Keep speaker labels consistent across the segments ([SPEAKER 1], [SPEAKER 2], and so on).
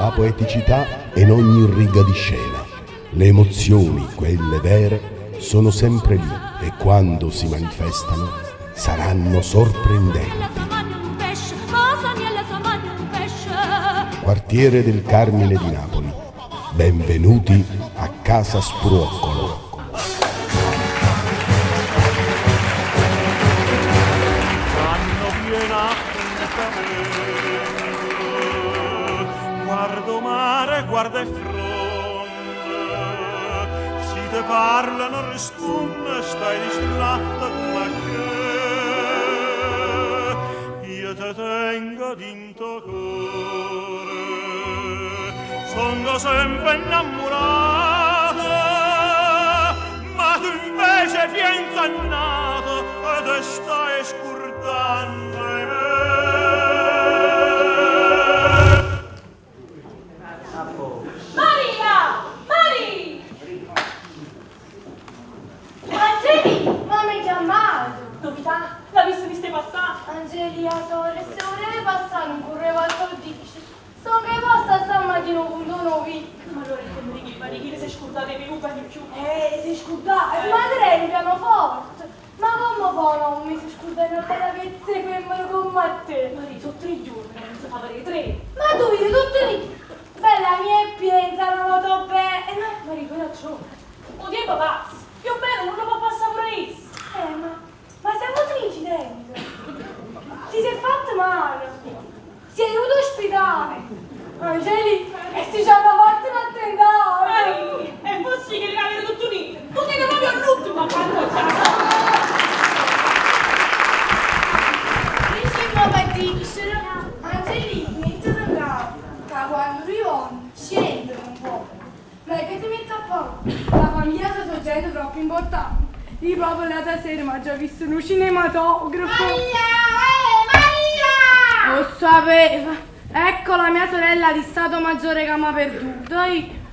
[SPEAKER 1] La poeticità è in ogni riga di scena. Le emozioni, quelle vere, sono sempre lì e quando si manifestano saranno sorprendenti. Quartiere del Carmine di Napoli. Benvenuti a Casa Spruoccolo.
[SPEAKER 2] Guardo mare, guarda 'e fronne, si te parla non risponde, stai distratta ma che io te tengo dint'o core, songo sempe 'nnammurata, ma tu invece pienza a n'ato e te stai scurdanno 'e me.
[SPEAKER 3] Maria! Marì!
[SPEAKER 4] Angelì, ma m'hai chiammato?
[SPEAKER 3] Novità? L'ha visto di ste passà?
[SPEAKER 4] Angelì, 'a sora, se voleva passare non correva a t' 'o dicere. Songo 'e posta stammatina 'o puntone 'o vico.
[SPEAKER 3] Ma allora che mi dici, Maria, chi si è scordato di me, un più?
[SPEAKER 4] Si è scordato, ma tre il pianoforte. Ma come può non mi si scordare una bella pezza di femmina come a te?
[SPEAKER 3] Maria, sono tre giorni che non si fa vedere, tre.
[SPEAKER 4] Ma tu vedi tutte lì. Bella mia e piensa, non lo bene. No,
[SPEAKER 3] Maria, quella c'ho. O tempo passa. Più bello non lo può passare pure io.
[SPEAKER 4] Ma, ma se ha avuto un incidente. Ti sei fatto male. Si è dovuto ospedale. Angeli, e si ci hanno fatto un attentato.
[SPEAKER 3] Maria, è possibile che avere tutto unito. Tu tieni proprio l'ultimo a quando a casa.
[SPEAKER 4] Dicimmo per dicere, Angelina, mettiti in capo, che quando arrivano scendono un po'. Ma che ti metti a paura? La famiglia sono gente troppo importante. Io proprio l'altra sera mi ho già visto un cinematografo.
[SPEAKER 5] Maria! Maria!
[SPEAKER 4] Lo sapevo. Ecco la mia sorella di Stato Maggiore che mi ha perduto. Io-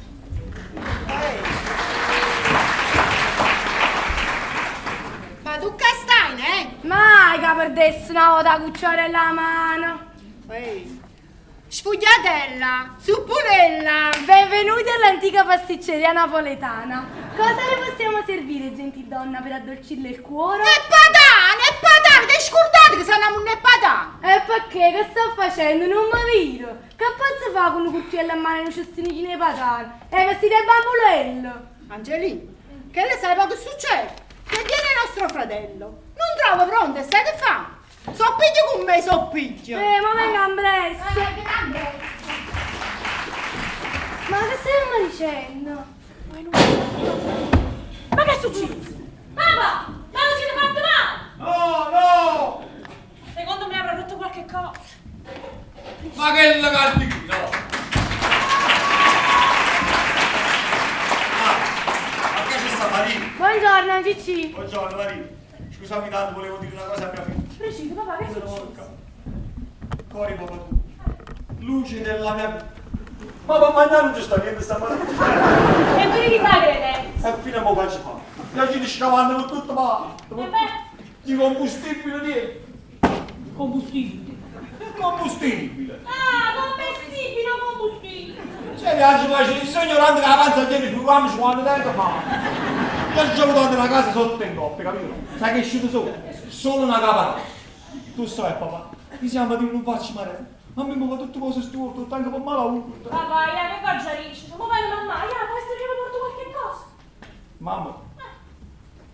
[SPEAKER 5] Ma tu che stai, eh?
[SPEAKER 4] Mai che perdessi una volta cucciare la mano.
[SPEAKER 5] Ehi. Sfogliatella, zuppolella.
[SPEAKER 4] Benvenuti all'antica pasticceria napoletana. Cosa le possiamo servire, gentildonna, per addolcirle il cuore?
[SPEAKER 5] E patane, e patane, ti hai scordato che sono un patane?
[SPEAKER 4] E perché? Che sto facendo? Non mi vedo. Che posso fare con un cucchiello a mano e un cestino di patane? E vestite il bambulello.
[SPEAKER 5] Angelina, che le sai poco succede? Che viene nostro fratello, non trova pronto e sai che fa? Soppiglio con me, soppiglio.
[SPEAKER 4] Ma venga presto. Ma che stiamo dicendo?
[SPEAKER 3] Ma che è successo? Papà, ma non siete fatto male?
[SPEAKER 6] No, no!
[SPEAKER 3] Secondo me avrà rotto qualche cosa.
[SPEAKER 6] Ma che lagardino! Ah, ma che c'è sta Maria?
[SPEAKER 4] Buongiorno, Gigi.
[SPEAKER 6] Buongiorno Maria. Scusami tanto, volevo dire una cosa a mia figlia.
[SPEAKER 3] Preciso, papà, che è successo?
[SPEAKER 6] Cori papà tu. Luce della mia vita. Ma per mangiare non ci sta niente stamattina.
[SPEAKER 3] E tu di chi fai credenza?
[SPEAKER 6] E fino a mo faccio fare. Io ci scavando con tutto male.
[SPEAKER 3] E beh,
[SPEAKER 6] Di combustibile niente.
[SPEAKER 3] combustibile.
[SPEAKER 6] Combustibile.
[SPEAKER 3] Ah, combustibile, combustibile.
[SPEAKER 6] Cioè, viaggio faccio il sogno grande che la panza tiene figuriamoci quando tempo fa. Io ci ho avuto una casa sotto in coppia, capito? Sai che è uscito solo? Solo una capanna. Tu sai papà, mi siamo di non faccio male. A me mi va tutte cose storte, anche per male avuto.
[SPEAKER 3] Papà, io che cosa dici? Ma vai mamma, io questo io mi porto qualche cosa.
[SPEAKER 6] Mamma,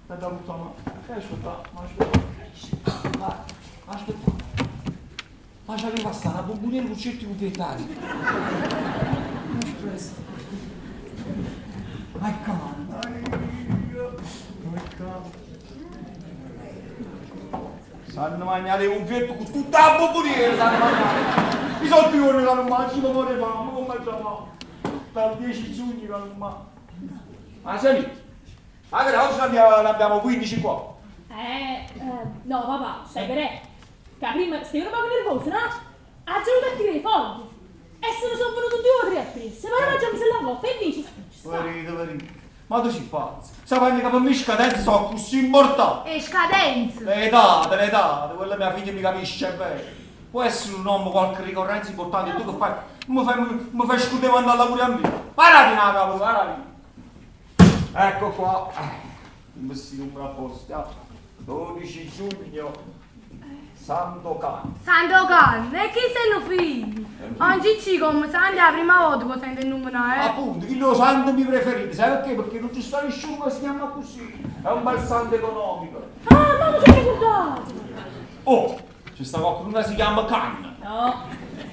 [SPEAKER 6] è da puttana. Aspetta, ma aspetta. Ma aspetta. Ma c'aveva sta una bomboniera con certi confettati. Ma che Sanno mangiare i confetti con tutta la bomboniera, sanno mangiare. I soldi giorni che non mangio, ma muore fame, come mangiamo? Dal 10 giugno che non mangio. Ma senti, ma che oggi ne abbiamo 15 qua.
[SPEAKER 3] No papà, sai che è? Che prima sei un po' nervoso, no? Ha già a tirare i fogli. E se ne sono venuti due o tre appresso, ma ora già mi la coppa e dici, ci sta.
[SPEAKER 6] Verito, verito. Ma tu sei pazzo. Sai che per me scadenze sono così importanti.
[SPEAKER 4] E scadenze.
[SPEAKER 6] Le date, le date, quella mia figlia mi capisce bene. Può essere un nome, qualche ricorrenza importante, e tu che fai? Mi fai, mi fai scudere mandare lavoro a me. Parati una capo, parati. Ecco qua. Mi si numero a posto. 12 giugno, Sandokan.
[SPEAKER 4] Sandokan, e chi sei un figlio? Oggi ci come Sandy è la prima volta che sento il nome, eh?
[SPEAKER 6] Appunto, quello è il santo mio preferito, sai perché? Perché non ci sta nessuno che si chiama così. È un bel santo economico.
[SPEAKER 3] Ah, ma mi sono ricordato!
[SPEAKER 6] Oh, ci sta qualcuno che si chiama Can.
[SPEAKER 3] No,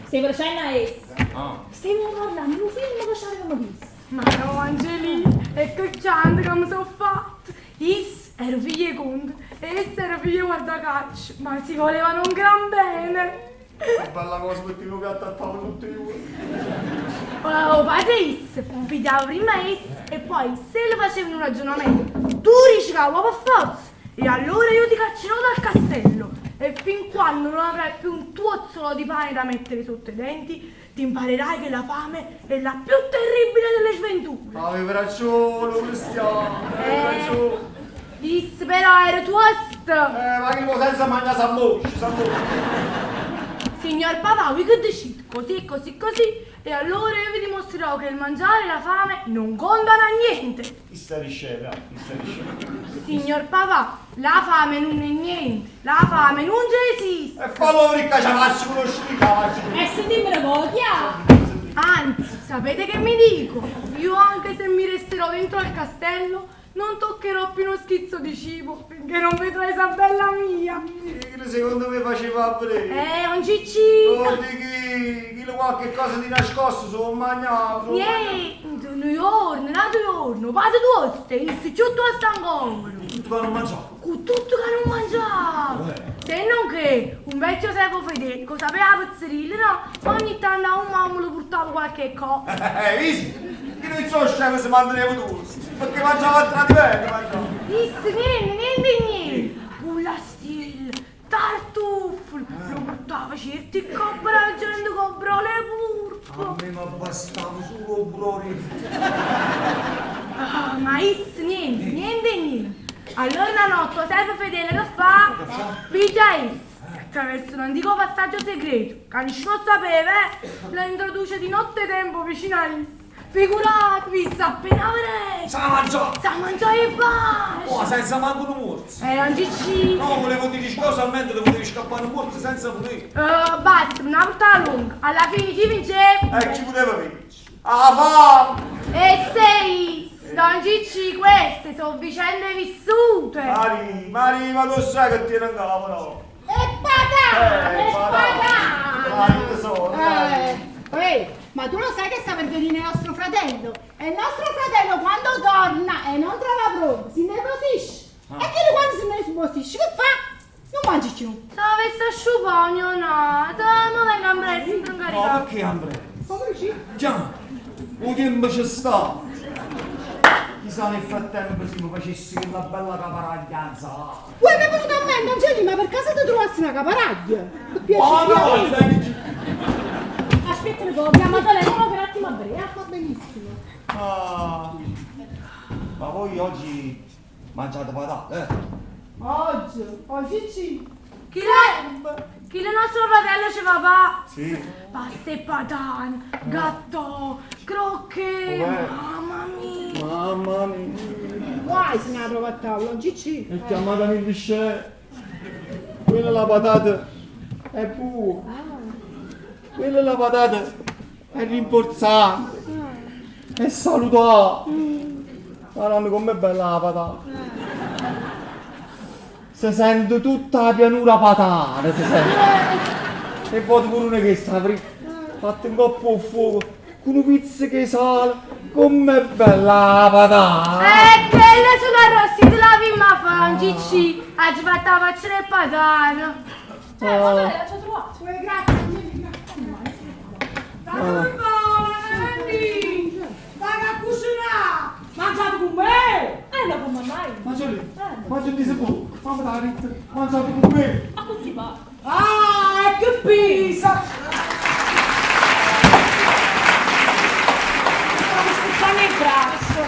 [SPEAKER 3] stai facendo a essa.
[SPEAKER 6] Ah.
[SPEAKER 3] Stiamo parlando di un film che ci avevamo visto.
[SPEAKER 4] Ma no, Angelina, e che ciante che mi sono fatto? Is era figlio di conte e essa era figlio di guardacaccio, ma si volevano un gran bene.
[SPEAKER 6] Che bella cosa perché lo piatto a tavola tutti i giorni.
[SPEAKER 4] Oh, padre Is, pigliava prima Is e poi se le facevano un ragionamento, tu dici che per forza, e allora io ti caccerò dal castello e fin quando non avrai più un tuozzolo di pane da mettere sotto i denti, ti imparerai che la fame è la più terribile delle sventure.
[SPEAKER 6] Avevi ragione, Cristiano, avevi ragione.
[SPEAKER 4] Is però era tosto.
[SPEAKER 6] Ma che lo senza mangiare s'ammoscia, s'ammoscia.
[SPEAKER 4] Signor papà, voi che decide? Così, così, così. E allora io vi dimostrerò che il mangiare e la fame non contano a niente.
[SPEAKER 6] Chi sta dicendo? Chi sta dicendo?
[SPEAKER 4] Signor papà, la fame non è niente. La fame non c'è esiste.
[SPEAKER 6] E fallo ricca, ci faccio uno scica,
[SPEAKER 3] E sentimi una poca.
[SPEAKER 4] Anzi, sapete che mi dico? Io anche se mi resterò dentro al castello, non toccherò più uno schizzo di cibo finché non vedrò Isabella mia.
[SPEAKER 6] Che secondo me faceva breve.
[SPEAKER 4] Un cicci.
[SPEAKER 6] Oh, di chi? Chi qualche cosa di nascosto, sono mangiato.
[SPEAKER 4] Niente, un giorno, un altro giorno, vado toste, il tutto a ancora.
[SPEAKER 6] Tutto che non mangiavo.
[SPEAKER 4] Con tutto che non mangiavo. Se non che un vecchio servo fedele, che sapeva pezzerile, no? Ogni tanto a un mamma lo portava qualche cosa.
[SPEAKER 6] Visto? Che non so scemo se manteneva tu. Perché mangiava a tradimento, mangiava.
[SPEAKER 4] Disse niente, niente, niente. Pulastil, tartuffe, lo portava certi cobra, gente cobra le purpo.
[SPEAKER 6] A me mi bastava solo un brori.
[SPEAKER 4] Ah, ma is niente, niente, niente. Allora una notte, servo fedele che fa? Piglia is. Attraverso un antico passaggio segreto, che nessuno sapeva, la introduce di notte tempo vicino a is. Figuratevi, sa appena vedere.
[SPEAKER 6] Sa mangiare!
[SPEAKER 4] Sa mangiare e basta!
[SPEAKER 6] Oh, senza manco un morso!
[SPEAKER 4] Un cicci!
[SPEAKER 6] No, volevo dire scusa, almeno te potevi scappare un morso senza potere!
[SPEAKER 4] Basta, una portata lunga! Alla fine chi vinceva?
[SPEAKER 6] E chi poteva vincere? Ah, fame!
[SPEAKER 4] E sei! Don Cicci, queste sono vicende vissute!
[SPEAKER 6] Mari, Mari, ma lo sai che tiene in capo, no?
[SPEAKER 5] E patata!
[SPEAKER 6] E patata! Mari, tesoro, dai!
[SPEAKER 5] Ehi, ma tu lo sai che sta per venire nostro fratello? E il nostro fratello quando torna e non trova pronto, si nervosisce. E che lui quando si nervosisce, che fa? Non mangi più.
[SPEAKER 4] Se avesse asciupagno, no, ma venga a presto, non
[SPEAKER 6] No, perché Andrea?
[SPEAKER 5] Come dici?
[SPEAKER 6] Già, un tempo ci sta. Chissà nel frattempo se mi facessi quella bella caparaglianza là.
[SPEAKER 5] Uè, mi è venuto a mente, Angelina, ma per caso ti trovassi una caparaglia? Ti piace
[SPEAKER 6] Oh no, dai,
[SPEAKER 3] Aspetta un po', chiamo telefono per un attimo a breve.
[SPEAKER 5] Va benissimo.
[SPEAKER 6] Ah, ma voi oggi mangiate patate, eh?
[SPEAKER 5] Oggi, oggi ci.
[SPEAKER 4] Chi è? Chi il nostro fratello ci va pa?
[SPEAKER 6] Sì.
[SPEAKER 4] Pasta e patane, gatto, crocche, mamma mia.
[SPEAKER 6] Mamma mia.
[SPEAKER 5] Guai se ne la trova a tavola, oggi ci.
[SPEAKER 6] E chiamatemi il scè. Quella è la patata è buona. Quella è la patata è rinforzante. È salutare. Guardate com'è bella la patata. Si sente tutta la pianura patana, si sente. E poi pure una che sta fatta in coppa al fuoco, con un pizzico di sale, com'è bella la patata!
[SPEAKER 4] E quella sulla arrostita la prima fa, Cicci, ha già fatto la faccia del patano.
[SPEAKER 3] Vabbè, l'ha già trovato.
[SPEAKER 5] Uè, grazie, Angelina.
[SPEAKER 7] State buona, Andy! Vai a cucinare! Mangiate con me!
[SPEAKER 3] No, con mamma io.
[SPEAKER 6] Mangia lì, mangia di sicuro, mamma da ritta, mangiate con me!
[SPEAKER 3] Ma così va.
[SPEAKER 7] Ah, che pisa! Stavo spuzzando il braccio.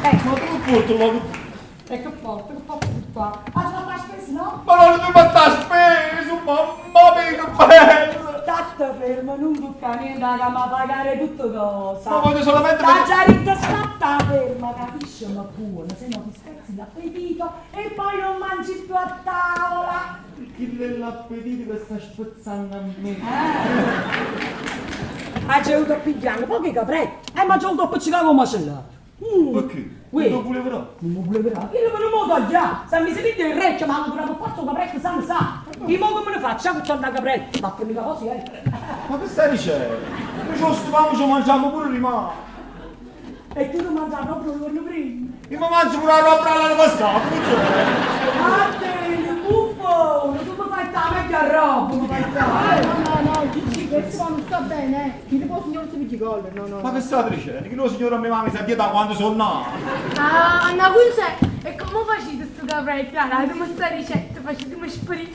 [SPEAKER 6] Ma tu porto la...
[SPEAKER 7] E che porto, che posso portare? Ah, ce la fai spesa, no?
[SPEAKER 6] Ma non ti fatta spesa, mamma mia che bello!
[SPEAKER 7] State ferma, non tocca niente, che mi pagare tutto cosa.
[SPEAKER 6] Ma voglio solamente
[SPEAKER 7] Sta già ritta, sta ferma, capisci? Ma buona, se no ti spezzi l'appetito e poi non mangi più a tavola.
[SPEAKER 6] Chi è l'appetito che sta spezzando a me?
[SPEAKER 7] Hai già avuto a pigliare pochi capretti e ma già avuto a appiccicare come macellato.
[SPEAKER 6] Perché?
[SPEAKER 7] Uè.
[SPEAKER 6] Non lo volevo.
[SPEAKER 7] Non mi volevo dare. Io non mi tagliare. Se mi si piglia il recchio, ma hanno tirato forza un capretto, sa sa. Io mo come ne faccio con tanta capretto? Ma mica così, eh.
[SPEAKER 6] Ma che stai dicendo? Noi ce lo stufiamo, ce lo mangiamo pure rimane.
[SPEAKER 7] E tu non mangi proprio il giorno prima.
[SPEAKER 6] Io mi mangio pure la roba alla pascale,
[SPEAKER 7] Vattene, buffone, tu mi fai la meglio roba, mi fai
[SPEAKER 5] No, no, no, Gigi, questo non sta bene, eh. Chi tipo signor si piglia colla, no, no.
[SPEAKER 6] Ma che state dicendo? Che lo signore a mia mamma mi sa da quando sono nato.
[SPEAKER 4] Ah, Anna Concè, e come facete sto capretto? Allora, tu mi sta ricetta, facetemi sprì.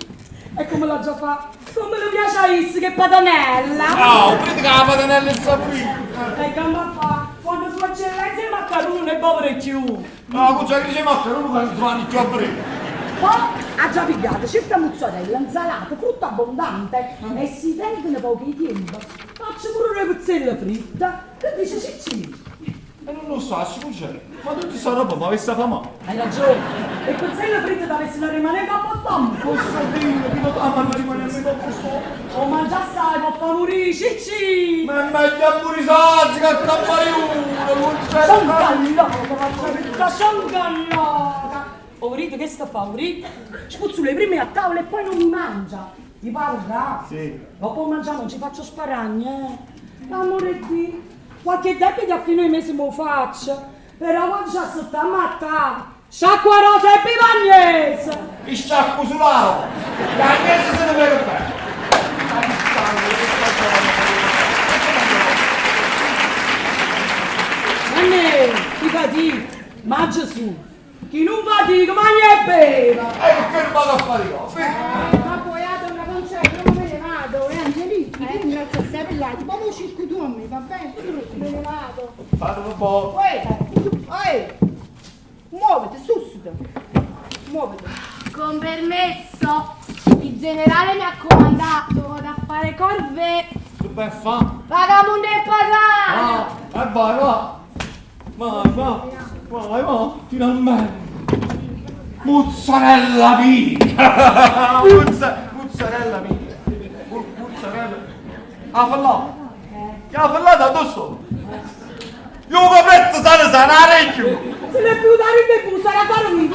[SPEAKER 7] E come l'ho già fatto? Come le piace a Issi, che patanella!
[SPEAKER 6] No, prendi che la patanella è saporita.
[SPEAKER 7] E come fa? Quando sua eccellenza i maccheroni è povero più.
[SPEAKER 6] No, cuccia che dice maccheroni che non fanno più a breve.
[SPEAKER 7] Poi ha già pigliato certa mozzarella, insalata, frutta abbondante e si tengono pochi tempo. Faccio pure una pizzella fritta. Che dice Cicci?
[SPEAKER 6] E non lo so, scusa, ma tutta questa roba mi avesse fame.
[SPEAKER 7] Hai ragione. Le pizzelle fritte dovessero rimanere a stomaco.
[SPEAKER 6] Posso dire che non ah, ma non rimanere dopo sto.
[SPEAKER 7] O mangia assai, può far morire, Cicci!
[SPEAKER 6] Ma è meglio a morire sazzi che a campare uno, non c'è.
[SPEAKER 7] Sono gallata, faccio sono gallata! Aurito, che sta a fare, Aurito? Spuzzo le prime a tavola e poi non mi mangia. Ti parla?
[SPEAKER 6] Sì.
[SPEAKER 7] Dopo mangiare non ci faccio sparagno, eh. Amore qui, qualche debito a fine mese me lo faccio. Però quando c'è sotto a tavola, sciacqua rosa e bivagnese!
[SPEAKER 6] Il sciacquo sull'aro. L'agnese se ne frega bene.
[SPEAKER 7] Nanne, ti fatica, mangia su. Chi non fatica mangia e beva.
[SPEAKER 6] E che fermato a fare io?
[SPEAKER 5] Ma poi a donna Concetta, non me ne vado, eh, Angelina, ti ringrazio sempre là, ti proprio circo tu a me, va bene? Me ne vado.
[SPEAKER 6] Fate un po'.
[SPEAKER 5] Uè, uè, muoviti, sussuta. Muoviti.
[SPEAKER 4] Con permesso, il generale mi ha comandato, vado a fare corvée.
[SPEAKER 6] Che ben fa?
[SPEAKER 4] Vagamondo e patane!
[SPEAKER 6] Ah, e vai, va. Vai, va. Vai, va. Finalmente. Mozzarella mia! Mozzarella mia! Mozzarella. Ah, fa là! Ah, fa là da addosso! Io capretto sana sana orecchio!
[SPEAKER 7] Se ne più dare il busta, la cara mi.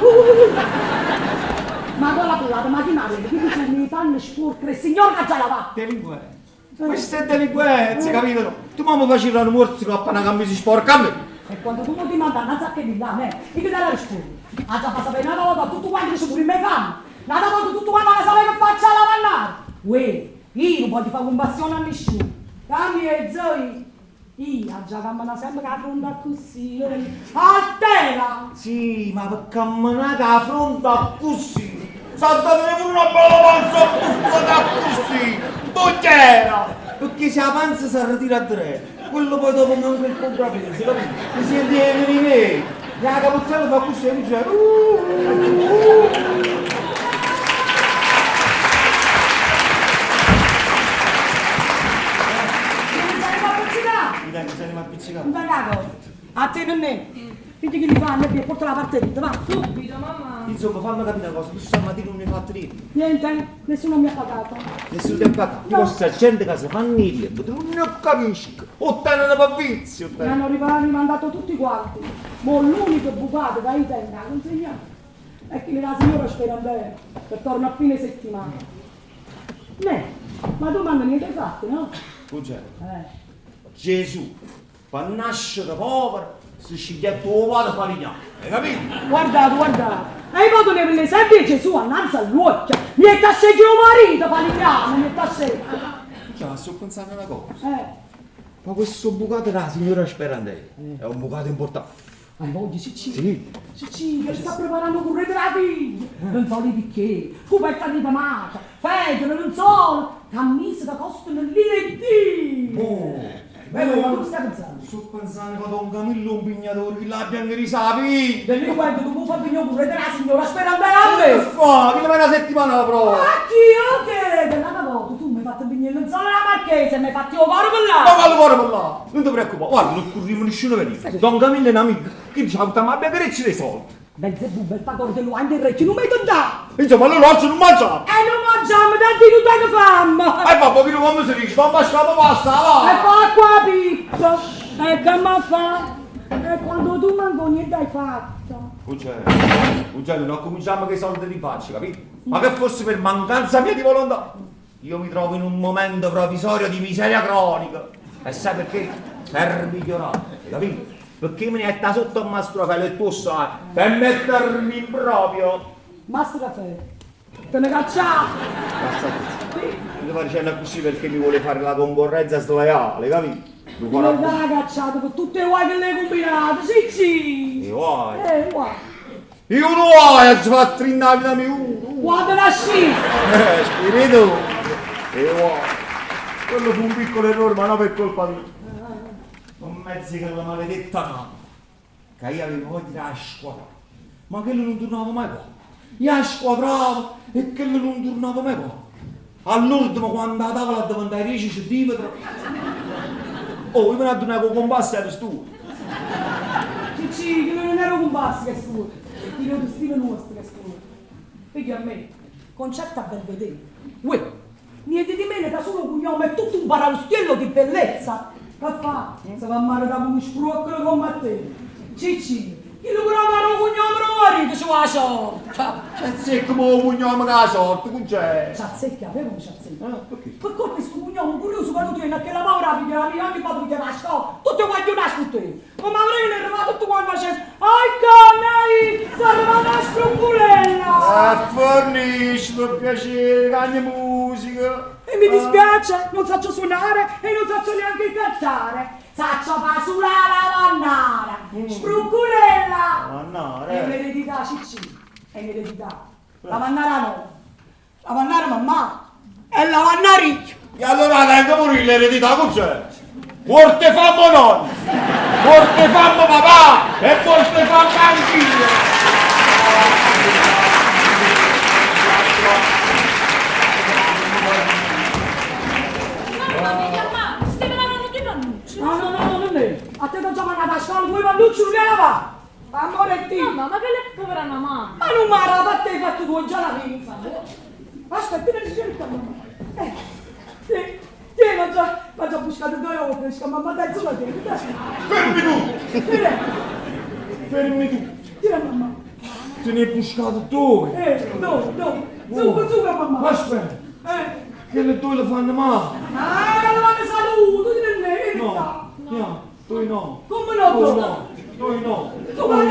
[SPEAKER 7] Ma con la pelata, ma chi male? Chi mi fanno sporcare? Il signor che già la va!
[SPEAKER 6] Delinquenza! Questa è delinquenza, capito? Tu mamma facevi un morsico appena che mi si sporca a me!
[SPEAKER 7] E quando tu mi mandi una sacca di là, eh, io ti la rispondo. Ha già fatto sapere una volta tutto quanto che pure me fanno. Una volta tutto quanto la sapere che faccia la mannata. Uè, io non voglio fare compassione a nessuno. Dammi e zoi. Io già cammina sempre con la fronte così. A terra!
[SPEAKER 6] Sì, ma per camminare con la fronte così! Saltate pure una bella panza buffata così! Buggera! Perché se la panza si ritira a tre, quello poi dopo manca il contrappeso, capito? Mi senti venire me! La capuzzella fa così e dice...
[SPEAKER 7] Mi
[SPEAKER 6] Mi dai, mi stai appiccicando.
[SPEAKER 7] Un cagato. A te non è. Quindi che li fanno e porta la parte dritta, va.
[SPEAKER 3] Subito, mamma.
[SPEAKER 6] Insomma, fammi capire una cosa, tu stamattina non mi hai fatto niente.
[SPEAKER 7] Niente, nessuno mi ha pagato.
[SPEAKER 6] Nessuno ti ha pagato. Io questa gente che si fanno i debiti, non ne capisco. O te ne per vizio.
[SPEAKER 7] Mi hanno rimandato tutti quanti. Ma l'unico bucato che io tengo a consegnare è che la signora spera bene, che torna a fine settimana. Ne, ma tu manna niente fatto, no?
[SPEAKER 6] Scusa. Gesù, per nascere povero, si sceglie tuo padre farignano. Hai capito?
[SPEAKER 7] Guardate, guardate. E io vado nelle sempre Gesù annanzi all'occhio. Mi è scelto mio marito, farignano, mi è scelto.
[SPEAKER 6] Scusa, sto pensando una cosa. Ma questo bucato della signora Sperandei è un bucato importante.
[SPEAKER 7] Hai voglia, Cicci?
[SPEAKER 6] Sì.
[SPEAKER 7] Cicci, che sta preparando pure della figlia. Non so di perché. Coperta di tomata, federe, non so. Cammise che costano lire e Dio.
[SPEAKER 6] Oh.
[SPEAKER 7] Beh, ma tu stai pensando?
[SPEAKER 6] Sto pensando che Don Camillo è un pignatore, che l'abbia anche risapi.
[SPEAKER 7] Del quando tu mi fai pignò pure della signora sperando a
[SPEAKER 6] Che
[SPEAKER 7] me.
[SPEAKER 6] fa? Che le fai una settimana la prova?
[SPEAKER 7] Ma chi? Che? Dell'altra volta tu mi hai fatto pignare non solo la marchesa, mi hai fatto io cuore per
[SPEAKER 6] Ma
[SPEAKER 7] là.
[SPEAKER 6] quale cuore per là? Non ti preoccupare, guarda, non corriamo nessuno per Don Camillo è un amico che dice, ma abbia che dei soldi.
[SPEAKER 7] Belzebù, bel pagore dell'uomo del re, non mi da.
[SPEAKER 6] Insomma, allora oggi non mangiamo.
[SPEAKER 7] E non mangiamo, tanti non tengo fame.
[SPEAKER 6] E fa pochino come si dice, non mangiamo pasta, va!
[SPEAKER 7] E fa qua picco. E che mi fa? E quando tu manco niente hai fatto.
[SPEAKER 6] Cuccello, non cominciamo che i soldi li faccio, capito? Ma che fosse per mancanza mia di volontà? Io mi trovo in un momento provvisorio di miseria cronica. E sai perché? Per migliorare, capito? Perché me ne è sotto a Mastro Raffaele e tu sai, per mettermi in proprio.
[SPEAKER 7] Mastro Raffaele, te ne cacciamo.
[SPEAKER 6] Mi fa dicendo così perché mi vuole fare la concorrenza sleale, capito? Lo
[SPEAKER 7] Mi
[SPEAKER 6] farà
[SPEAKER 7] l'ha cacciato per tutte le guai che le hai combinate, Cicci.
[SPEAKER 6] E guai.
[SPEAKER 7] Guai.
[SPEAKER 6] Io non guai, ho fatto 30 mia uno.
[SPEAKER 7] Quando nasci?
[SPEAKER 6] Spirito! E guai. Quello fu un piccolo errore, ma non per colpa mia. Non mezzi che la maledetta mamma, che io avevo voglia di la squadra, ma quello non tornava mai qua. Io la squadravo e quello non tornava mai qua. All'ultimo, quando la tavola diventava 10 centimetri, oh, io me ne addonavo con compasso ero stupido.
[SPEAKER 7] Cicci, che non ero con basso che studio. Io lo stile nostro che studio. Vedi a me, Concetta Belvedere. Uè, niente di meno che solo cognome è tutto un paralustiello di bellezza. Che fa? Se va a mare da uno spruoccolo come a te. Cicci, io lo chiamavo cognome del marito, ci va la sorta.
[SPEAKER 6] C'è secco come un cognome che la sorte, con c'è?
[SPEAKER 7] Ci azzecca, vero che ci azzecca?
[SPEAKER 6] Ah, perché?
[SPEAKER 7] Per colpa di sto cognome curioso che tu tieni, che la paura figlia la mia, anche padre chiama a scuola, tutti quanti nascono te. Ma mi avrei arrivato tutto quanto facendo, ai canai, sono arrivata la strucculella.
[SPEAKER 6] Ah, fornisci per piacere, cagna musica.
[SPEAKER 7] E mi dispiace, non saccio suonare e non saccio neanche cantare. Saccio fa sulla la mannara, sprucculella.
[SPEAKER 6] Mannara,
[SPEAKER 7] È
[SPEAKER 6] eh.
[SPEAKER 7] un'eredità, Cicci, è un'eredità. La mannara no, la mannara mamma, è la mannaricchio.
[SPEAKER 6] E allora tengo pure l'eredità, con c'è? Morte fammo nonno, morte fammo papà e morte fammo anch'io.
[SPEAKER 3] Mamma mia, mamma, stai lavando due pannucci.
[SPEAKER 7] No, no, no, no, non è. A te ti ho già mandato a scuola, due pannucci non ne va. Amore ti.
[SPEAKER 3] Mamma, ma che le povera mamma?
[SPEAKER 7] Ma non mi ha fatta hai fatto tu già la vinta. Aspetta, non si mamma. Te, te, ma già, buscato due volte, mamma dai, su la te, dai.
[SPEAKER 6] Fermi tu,
[SPEAKER 7] Tira,
[SPEAKER 6] fermi tu.
[SPEAKER 7] tira mamma.
[SPEAKER 6] Te ne hai buscato due.
[SPEAKER 7] No, no. Zucca, zucca mamma.
[SPEAKER 6] Aspetta, che le due le fanno male.
[SPEAKER 7] Ah, che non vanno saluto, ti ne
[SPEAKER 6] No, no, due no.
[SPEAKER 7] Come no,
[SPEAKER 6] Due
[SPEAKER 7] tu?
[SPEAKER 6] no, due no.
[SPEAKER 7] Tu ma te,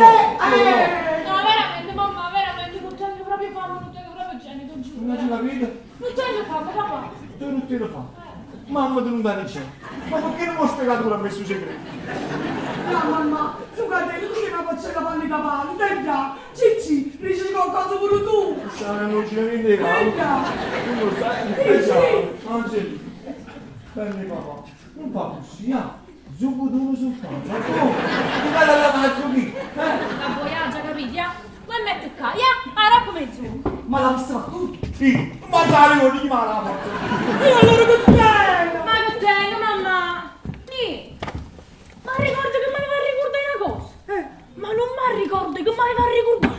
[SPEAKER 3] No, veramente, mamma, veramente, non tengo proprio fame, non tengo proprio genio, ti giuro.
[SPEAKER 6] Non ci capito?
[SPEAKER 3] Non tengo fame, papà.
[SPEAKER 6] Tu non te lo fa. Mamma tu non dai c'è. Ma perché non mi ho spiegato pure a me sul segreto?
[SPEAKER 7] No, mamma, tu te, tu che una faccenda fanno i cavalli, dai già, Cicci, dici qualcosa pure tu.
[SPEAKER 6] Stanno non ci vende
[SPEAKER 7] Dai già.
[SPEAKER 6] Tu lo sai,
[SPEAKER 7] Sì, sì.
[SPEAKER 6] Angelina, prendi papà, non fa così, ah. Zucco duro soltanto. Ma tu, tu vai dalla faccia qui. Eh?
[SPEAKER 3] Ma voi ha già capito, ya? Vuoi mettere qua, ya? Ah, come zucco.
[SPEAKER 7] Ma l'ha vista tu?
[SPEAKER 6] Sì, mangiare con gli mala forza.
[SPEAKER 7] E allora che tengo?
[SPEAKER 3] Ma che tengo, mamma? Nì. Ma ricordo che mi aveva ricordare una cosa. Ma non mi ricordo che mi aveva ricordato.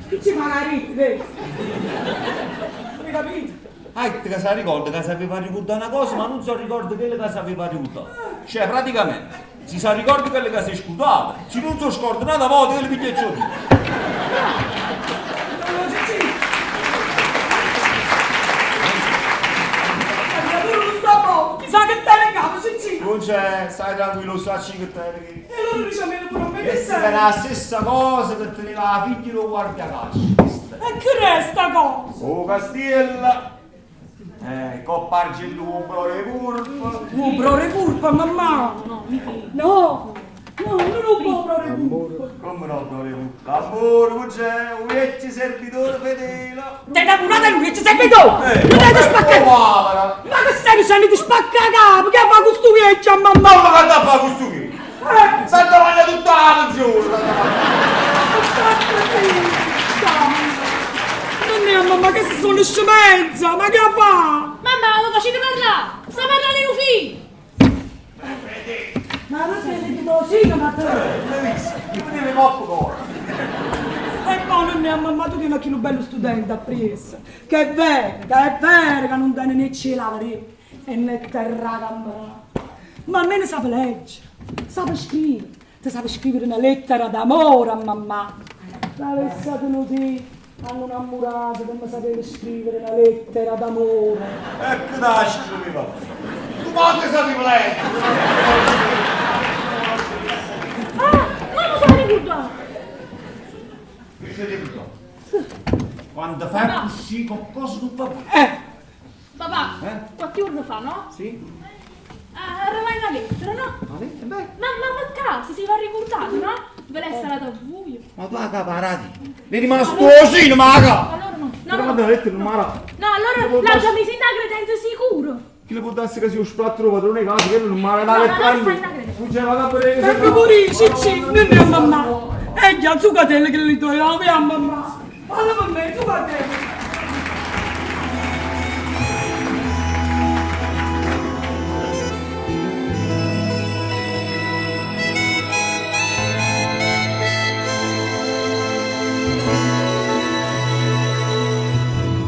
[SPEAKER 7] Che ci fa la rete? Hai capito?
[SPEAKER 6] Ah, che si ricorda che sapeva ricordare una cosa, ma non si ricorda quello che sapeva ricordare. Cioè, praticamente, si sa ricorda quello che si è scordato. Se non si scorda una volta, quello piglia il giorno.
[SPEAKER 7] Allora, Cicci. La creatura non sta buono, chissà che te ne capo, Cicci.
[SPEAKER 6] Non c'è, stai tranquillo, sacci che te
[SPEAKER 7] E allora dice a me pure a me che
[SPEAKER 6] Questa
[SPEAKER 7] sei?
[SPEAKER 6] era la stessa cosa che teneva la figlia del guardiacaccia.
[SPEAKER 7] E che resta cosa?
[SPEAKER 6] Oh, Castiella! Coppa Argellumbo, le curve.
[SPEAKER 7] Un brore curpa, mamma!
[SPEAKER 3] No, mica.
[SPEAKER 7] No! No, non un brore curpa!
[SPEAKER 6] Come Come no, Gloria? L'amore, c'è, un vecchio servitore fedele.
[SPEAKER 7] Ti hai innamorato di lui, ci sei tu! Non ti spacca! Ma che stai dicendo? Ti spacca la capo! Che fa questo vecchio a mamma?
[SPEAKER 6] Ma che fa questo qui? Santa mangia tutta la pensione!
[SPEAKER 7] Non è a mamma che si sono scemenza! Ma che fa?
[SPEAKER 3] Mamma, lo facete parlare! Sta parlando di un figlio!
[SPEAKER 7] Ma perché ti così, ma te?
[SPEAKER 6] Io vedevo popcorn.
[SPEAKER 7] E poi non è a mamma, tu tieni chi bello studente appresso. Che è vero, che è vero che non tiene né cielo e né terra camera. Ma almeno sa leggere, sa scrivere. Ti sa scrivere una lettera d'amore a mamma. L'avessi tenuto hanno innamorato che mi sapeva scrivere una lettera d'amore.
[SPEAKER 6] Ecco da scriveva. Tu manco sapevi leggere.
[SPEAKER 3] Ah, non lo so ricordare!
[SPEAKER 6] Che sei ricordato? Quando fai così, qualcosa non va bene.
[SPEAKER 3] Papà, qualche giorno fa, no?
[SPEAKER 6] Sì?
[SPEAKER 3] Ah, arrivai una lettera, no?
[SPEAKER 6] Ma lettera, beh.
[SPEAKER 3] Ma, ma per caso si va ricordato, no? Ve l'è salata a buio.
[SPEAKER 6] Ma tu la caparati. Ne è rimasto così, ma la capa.
[SPEAKER 3] Allora no. No,
[SPEAKER 6] No,
[SPEAKER 3] no,
[SPEAKER 6] no, lettera, non ma
[SPEAKER 3] No, allora l'ha già messa in credenza sicuro.
[SPEAKER 6] Chi le può darsi che sia un sfratto padrone di casa, che non mi ha
[SPEAKER 3] No,
[SPEAKER 6] la
[SPEAKER 3] no,
[SPEAKER 6] lettera.
[SPEAKER 3] no, stai in credenza.
[SPEAKER 6] Non c'è la capa di...
[SPEAKER 7] Ecco pure, Cicci, non è a mamma. E già, zucatelle che li do io, a mamma. Fallo per me, zucatelle.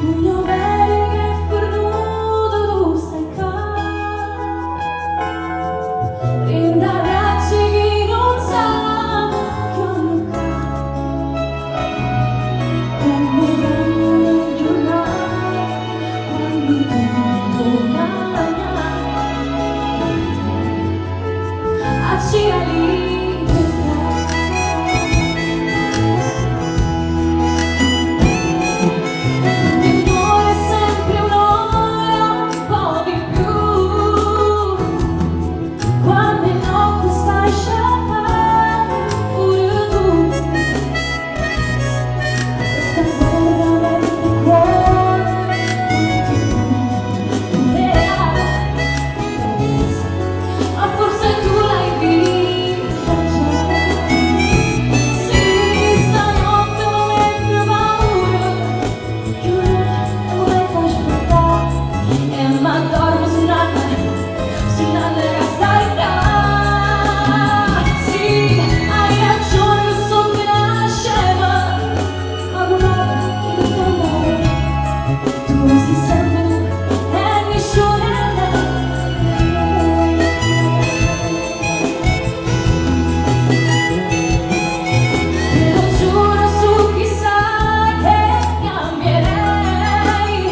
[SPEAKER 3] Voglio bene che è perduto tu stai qua. Rindarracci chi non sa che ho qua. Come vengono le giornate quando tutto cambia. A Ti muore sempre un'ora, un po' di più. Quando è notte stai sciappando pure tu. Questa guerra mette il cuore ti verrà. Ma forse tu l'hai vista già. Sì, stanotte mi mette paura. E ma dormo su una su una stai qua. Sì, hai ragione, sono una scema, ma guarda, io t'amore, tu sei sempre tu e nessuno Te lo giuro su chissà che cambierei.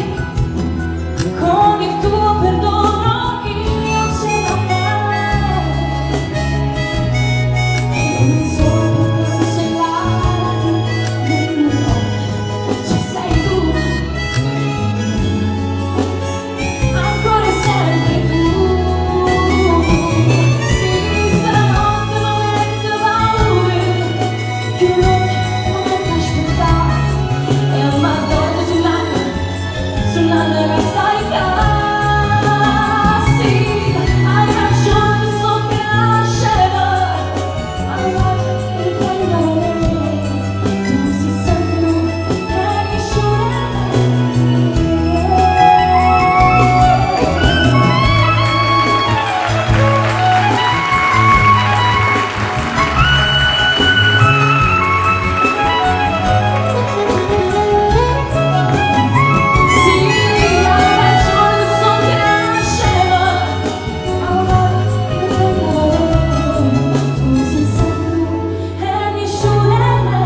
[SPEAKER 3] Con il tuo perdono io ce la farei. Io non so più cancellarti nei miei occhi, ci sei tu. Ancora e sempre tu. Sì, stanotte mi mette paura. Chiudo l'occhio e mi metto a aspettare. E mi addormo sull'acqua, sull'acqua che stai qua. Sì, hai ragione, so che nasceva. Ma guarda il cuore, tu sei sempre tu e nessuno Sì, hai ragione, so che nasceva. Ma guarda il cuore, tu sei sempre tu e nessuno è me.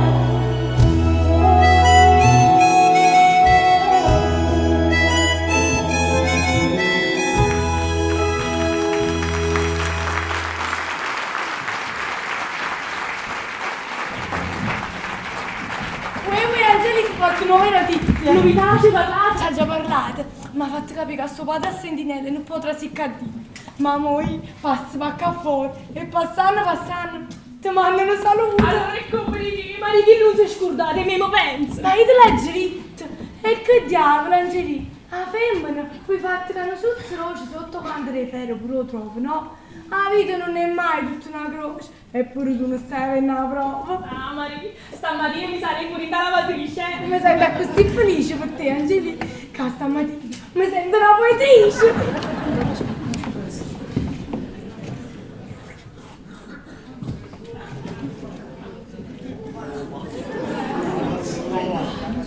[SPEAKER 4] Uè, uè, Angelica, porto nuove notizie.
[SPEAKER 3] Novità, ci parlate?
[SPEAKER 4] Ci ha già parlato, ma ha fatto capire che suo padre a Sentinella non potrà siccadere. Ma moi passa va qua fuori e passando, passando, ti mandano saluto.
[SPEAKER 3] Allora è complimenti! Maria, chi non si è scordato, e me mo pensa.
[SPEAKER 4] Ma io te l'ho detto. E che diavolo, Angelina? La femmina, puoi fatto che non sotto croce sotto quanto le ferro pure lo trovo, no? La vita non è mai tutta una croce, eppure tu non stai avendo una prova.
[SPEAKER 3] Ah, Maria, stamattina mi sarei morita la lavatrice.
[SPEAKER 4] Mi sento così felice per te, Angelina, che stamattina mi sento una poetrice.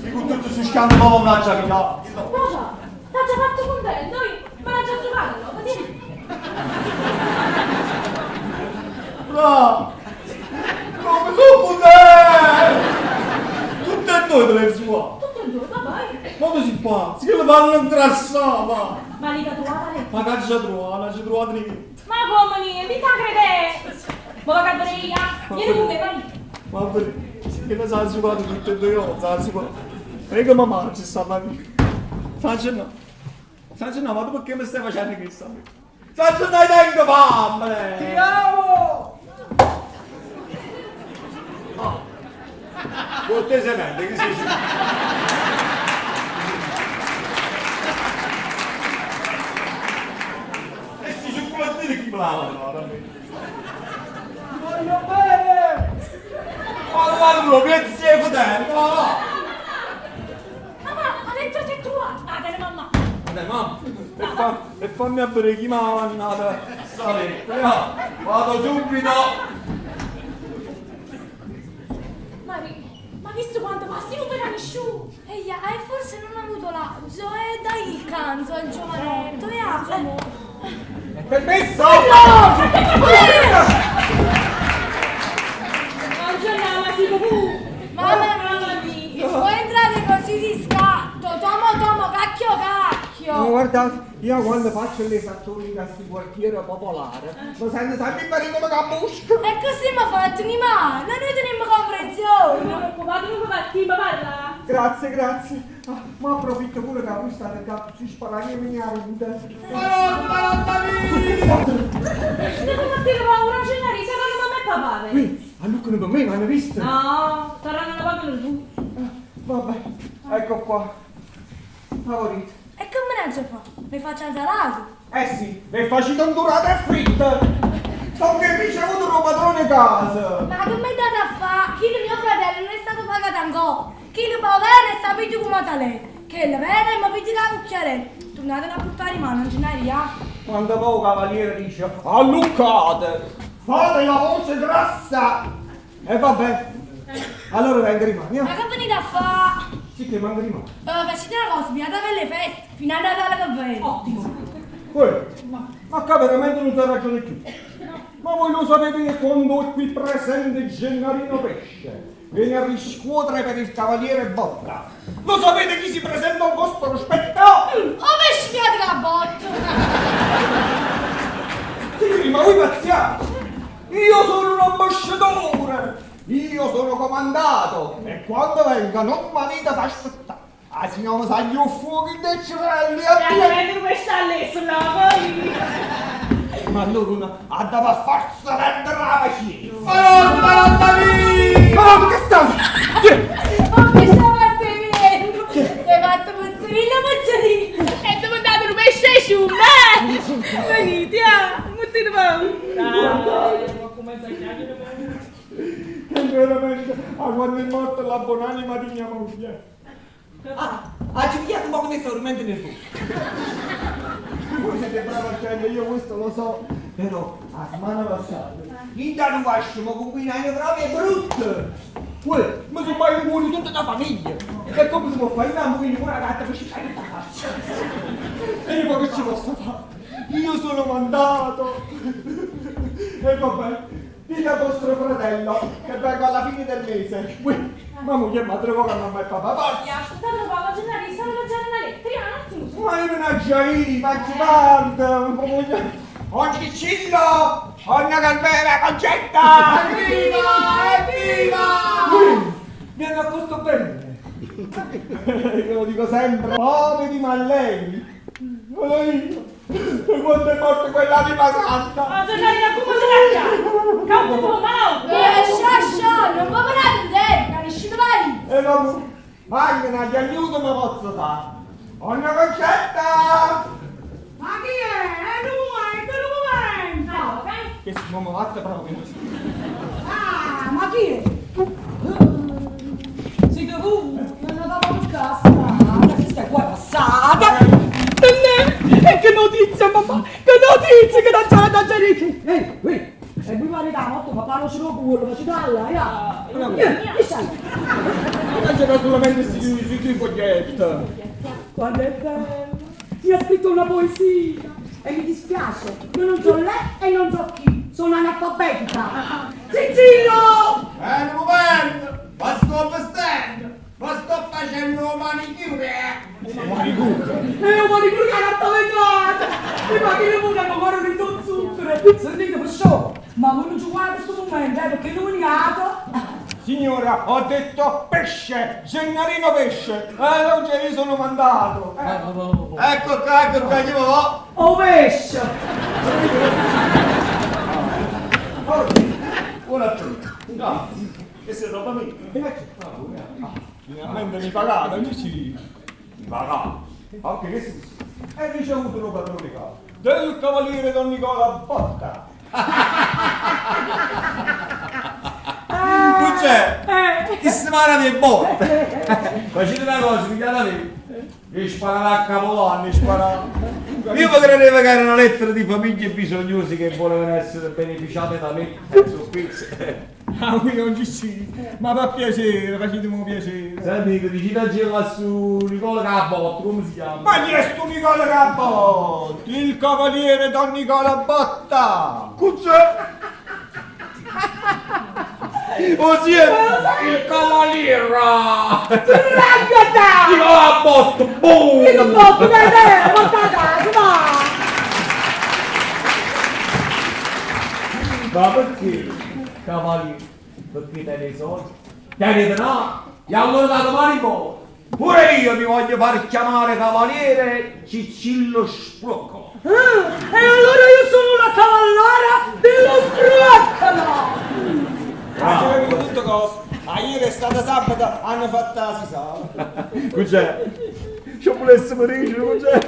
[SPEAKER 6] Io con tutto su schianto ma non l'ho già
[SPEAKER 3] Papà, t'ha già fatto contento, io? Ma l'ha già giocato, no? Tieni.
[SPEAKER 6] Bravo! Come sono contento! Tutte e due te le sue!
[SPEAKER 3] Tutte e due, papà.
[SPEAKER 6] Ma tu sei pazzo, che le fanno ingrassare, ma!
[SPEAKER 3] Ma li trovata lei?
[SPEAKER 6] Ma che ci trovato, non ci trovato niente!
[SPEAKER 3] Ma come niente, mi credete? Ma va a cadere io? Vieni con me, vai.
[SPEAKER 6] Ma perché? Che ne sa giocato tutte e due, io sa giocato. Ma che mamma ci sta la vita? Faccio no. Faccio no, ma tu perché mi stai facendo questa? Faccio no, tengo fame!
[SPEAKER 8] Ti amo!
[SPEAKER 6] Cortesemente, che sei? E sti cioccolatini chi me la allora?
[SPEAKER 8] Ti voglio bene!
[SPEAKER 6] Ma guarda, lo piazzi e fratello, no!
[SPEAKER 3] Papà, ha detto si è trovato. Ah, dai, mamma.
[SPEAKER 6] Dai, mamma, e, e fammi a bere chi mi ha mandato sta lettera. Vado subito!
[SPEAKER 3] Maria, ma visto quanto passi non verrà nessuno.
[SPEAKER 4] Eia, e forse non ha avuto l'agio, e dai il canzo al giovanotto, e ha...
[SPEAKER 8] È permesso?
[SPEAKER 3] Buongiorno, ma si può.
[SPEAKER 4] Mamma mia, puoi entrare così di scatto, tomo tomo, cacchio cacchio.
[SPEAKER 8] No, guardate, io quando faccio le esattoni in questi quartiere popolare, mi sento sempre in pericolo come busca.
[SPEAKER 4] E così mi ha fatto ni male, noi teniamo comprensione.
[SPEAKER 3] Non preoccupate, non preoccupate, parla.
[SPEAKER 8] Grazie, grazie. Ah, ma approfitto pure che voi state qua, si spara io mi vita.
[SPEAKER 3] Devo partire paura, Gennari, saranno mamma e papà. vero?
[SPEAKER 8] Qui, a Lucca per me, mi hanno visto?
[SPEAKER 3] No, saranno una poco nervosi.
[SPEAKER 8] Vabbè, ecco qua. Favorito.
[SPEAKER 4] E che me ne fa? Mi faccio insalata?
[SPEAKER 8] Eh sì, le faccio tondurate e fritte. So che ricevuto un padrone casa.
[SPEAKER 4] Ma che mi hai dato a fare? Chi il mio fratello non è stato pagato ancora. Chi il povero e sta più come te. Che il vero e mi piglia la cucchiarella. Tornate a buttare in mano, ingegneria.
[SPEAKER 8] Quando poi il cavaliere dice, alluccate, fate la voce grassa. E vabbè, allora vengo rimani.
[SPEAKER 4] Ma che venite a fare?
[SPEAKER 8] Sì che manca rimane.
[SPEAKER 4] Facete una cosa, vi andate per le feste, fino a Natale che viene.
[SPEAKER 3] Ottimo.
[SPEAKER 8] Uè, ma qua veramente non si ragione più. Ma voi lo sapete che quando è qui presente Gennarino Pesce viene a riscuotere per il cavaliere Botta. Lo sapete chi si presenta al vostro rispetto?
[SPEAKER 4] Oh, pesce mi la botta!
[SPEAKER 8] Sì, ma voi pazziate! Io sono un ambasciatore! Io sono comandato! E quando venga non mi da aspettare! Ah, signore, sa gli fuochi dei cerelli!
[SPEAKER 3] Dai, prendere questa all'esso, no, poi.
[SPEAKER 8] Ma allora una andava a farsi rendere la vacina!
[SPEAKER 6] Madonna mia!
[SPEAKER 8] Ma che sta?
[SPEAKER 4] Oh, che sta fatto vento! Sei fatto mozzarella, mozzarella!
[SPEAKER 3] E dove andate un pesce e sciume? Venite, ah, mettete paura.
[SPEAKER 8] Che veramente, ah, quando è morta la buonanima di mia moglie.
[SPEAKER 9] Ah, ah, ci pigliate un po' come sto veramente nervoso.
[SPEAKER 8] Voi siete brava gente, io questo lo so, però a settimana passata, in da vascio mi combinano proprio brutte. Uè, mi sono mai culo tutta la famiglia. E come si può fare una moglie con una gatta che ci fai tutta faccia? E io poi che ci posso fare? Io sono mandato. E vabbè, dite a vostro fratello che vengo alla fine del mese. Uè, ma moglie ma trovo che mamma e papà forza.
[SPEAKER 3] Aspettate, papà, Gennari, stanno leggendo una lettera, un attimo.
[SPEAKER 8] Ma io non ho già io, faccio tardi. Oh Cicillo! Onna Carmela, Concetta!
[SPEAKER 6] Evviva! Evviva!
[SPEAKER 8] Mi hanno accolto bene. Io lo dico sempre, poveri ma lei. Sono io. E quando è morta quell'anima santa.
[SPEAKER 3] Ma Gennari, ma come se la chiama? Campo, ma no!
[SPEAKER 4] Scià, scià, non può menare in te, che
[SPEAKER 8] E vabbè, manco una chiagnuta mi posso fare. Onna Concetta!
[SPEAKER 7] Ma chi è? È un momento, è un momento!
[SPEAKER 8] Che si mi fatta proprio.
[SPEAKER 7] Ah, ma chi è? Siete voi? Non andavo a casa. Questa è qua passata. E che notizia, mamma! Che notizia che da da Gericchi! Ehi, qui! E mi pare da notte, papà non ce lo culo, ma ci dà là, ya! Che stai?
[SPEAKER 8] Non c'era solamente si foglietto.
[SPEAKER 7] Quando è bello! Mi ha scritto una poesia! E mi dispiace, io non so lei e non so chi, sono analfabetica! Cicillo!
[SPEAKER 10] Un momento! Ma sto vestendo! Ma sto facendo un manicure!
[SPEAKER 8] Un manicure?
[SPEAKER 7] E un manicure che era vetrata! E ma che ne vuole ancora un zucchero! Sentite, per show! Ma voi non ci guardate questo momento, perché non è
[SPEAKER 8] Signora, ho detto pesce! Gennarino pesce! Non ce ne sono mandato!
[SPEAKER 10] Ecco qua, ecco qua, chi va?
[SPEAKER 7] Oh pesce!
[SPEAKER 6] Buona a tutti! No, questa è roba mia!
[SPEAKER 8] Finalmente mi pagate, non ci...
[SPEAKER 6] Mi pagate?
[SPEAKER 8] Ok, che si... Hai ricevuto un padrone capo del cavaliere Don Nicola Botta!
[SPEAKER 6] Non c'è! Chi si mara di botte! Facete una cosa, pigliate me! Mi sparerà a Capodanno, mi sparerà! Io mi credevo che era una lettera di famiglie bisognose che volevano essere beneficiate da me. Sono qui.
[SPEAKER 8] Ah, qui non ci si. Ma per piacere, facetemi un piacere.
[SPEAKER 6] Senti, dici da girare su Nicola Cabotto, come si chiama?
[SPEAKER 8] Ma chi è sto Nicola Cabotto? Il cavaliere Don Nicola Botta!
[SPEAKER 6] Cos'è? Oh sì, il cavaliere!
[SPEAKER 7] Raggata!
[SPEAKER 6] Nicola Botto, boom!
[SPEAKER 7] Nicola Botto, dai, dai, porta a casa, va!
[SPEAKER 6] Ma perché, cavaliere? Perché te ne soldi? Te ne no? E allora da domani in poi, pure io mi voglio far chiamare cavaliere Ciccillo Spruoccolo.
[SPEAKER 7] Ah, e allora io sono la cavallara dello Spruoccolo!
[SPEAKER 8] Ah, c'è capito tutto cosa. Ah, ieri è stata sabato, hanno fatto la sisala.
[SPEAKER 6] Cos'è? Ci volesse morire, cos'è?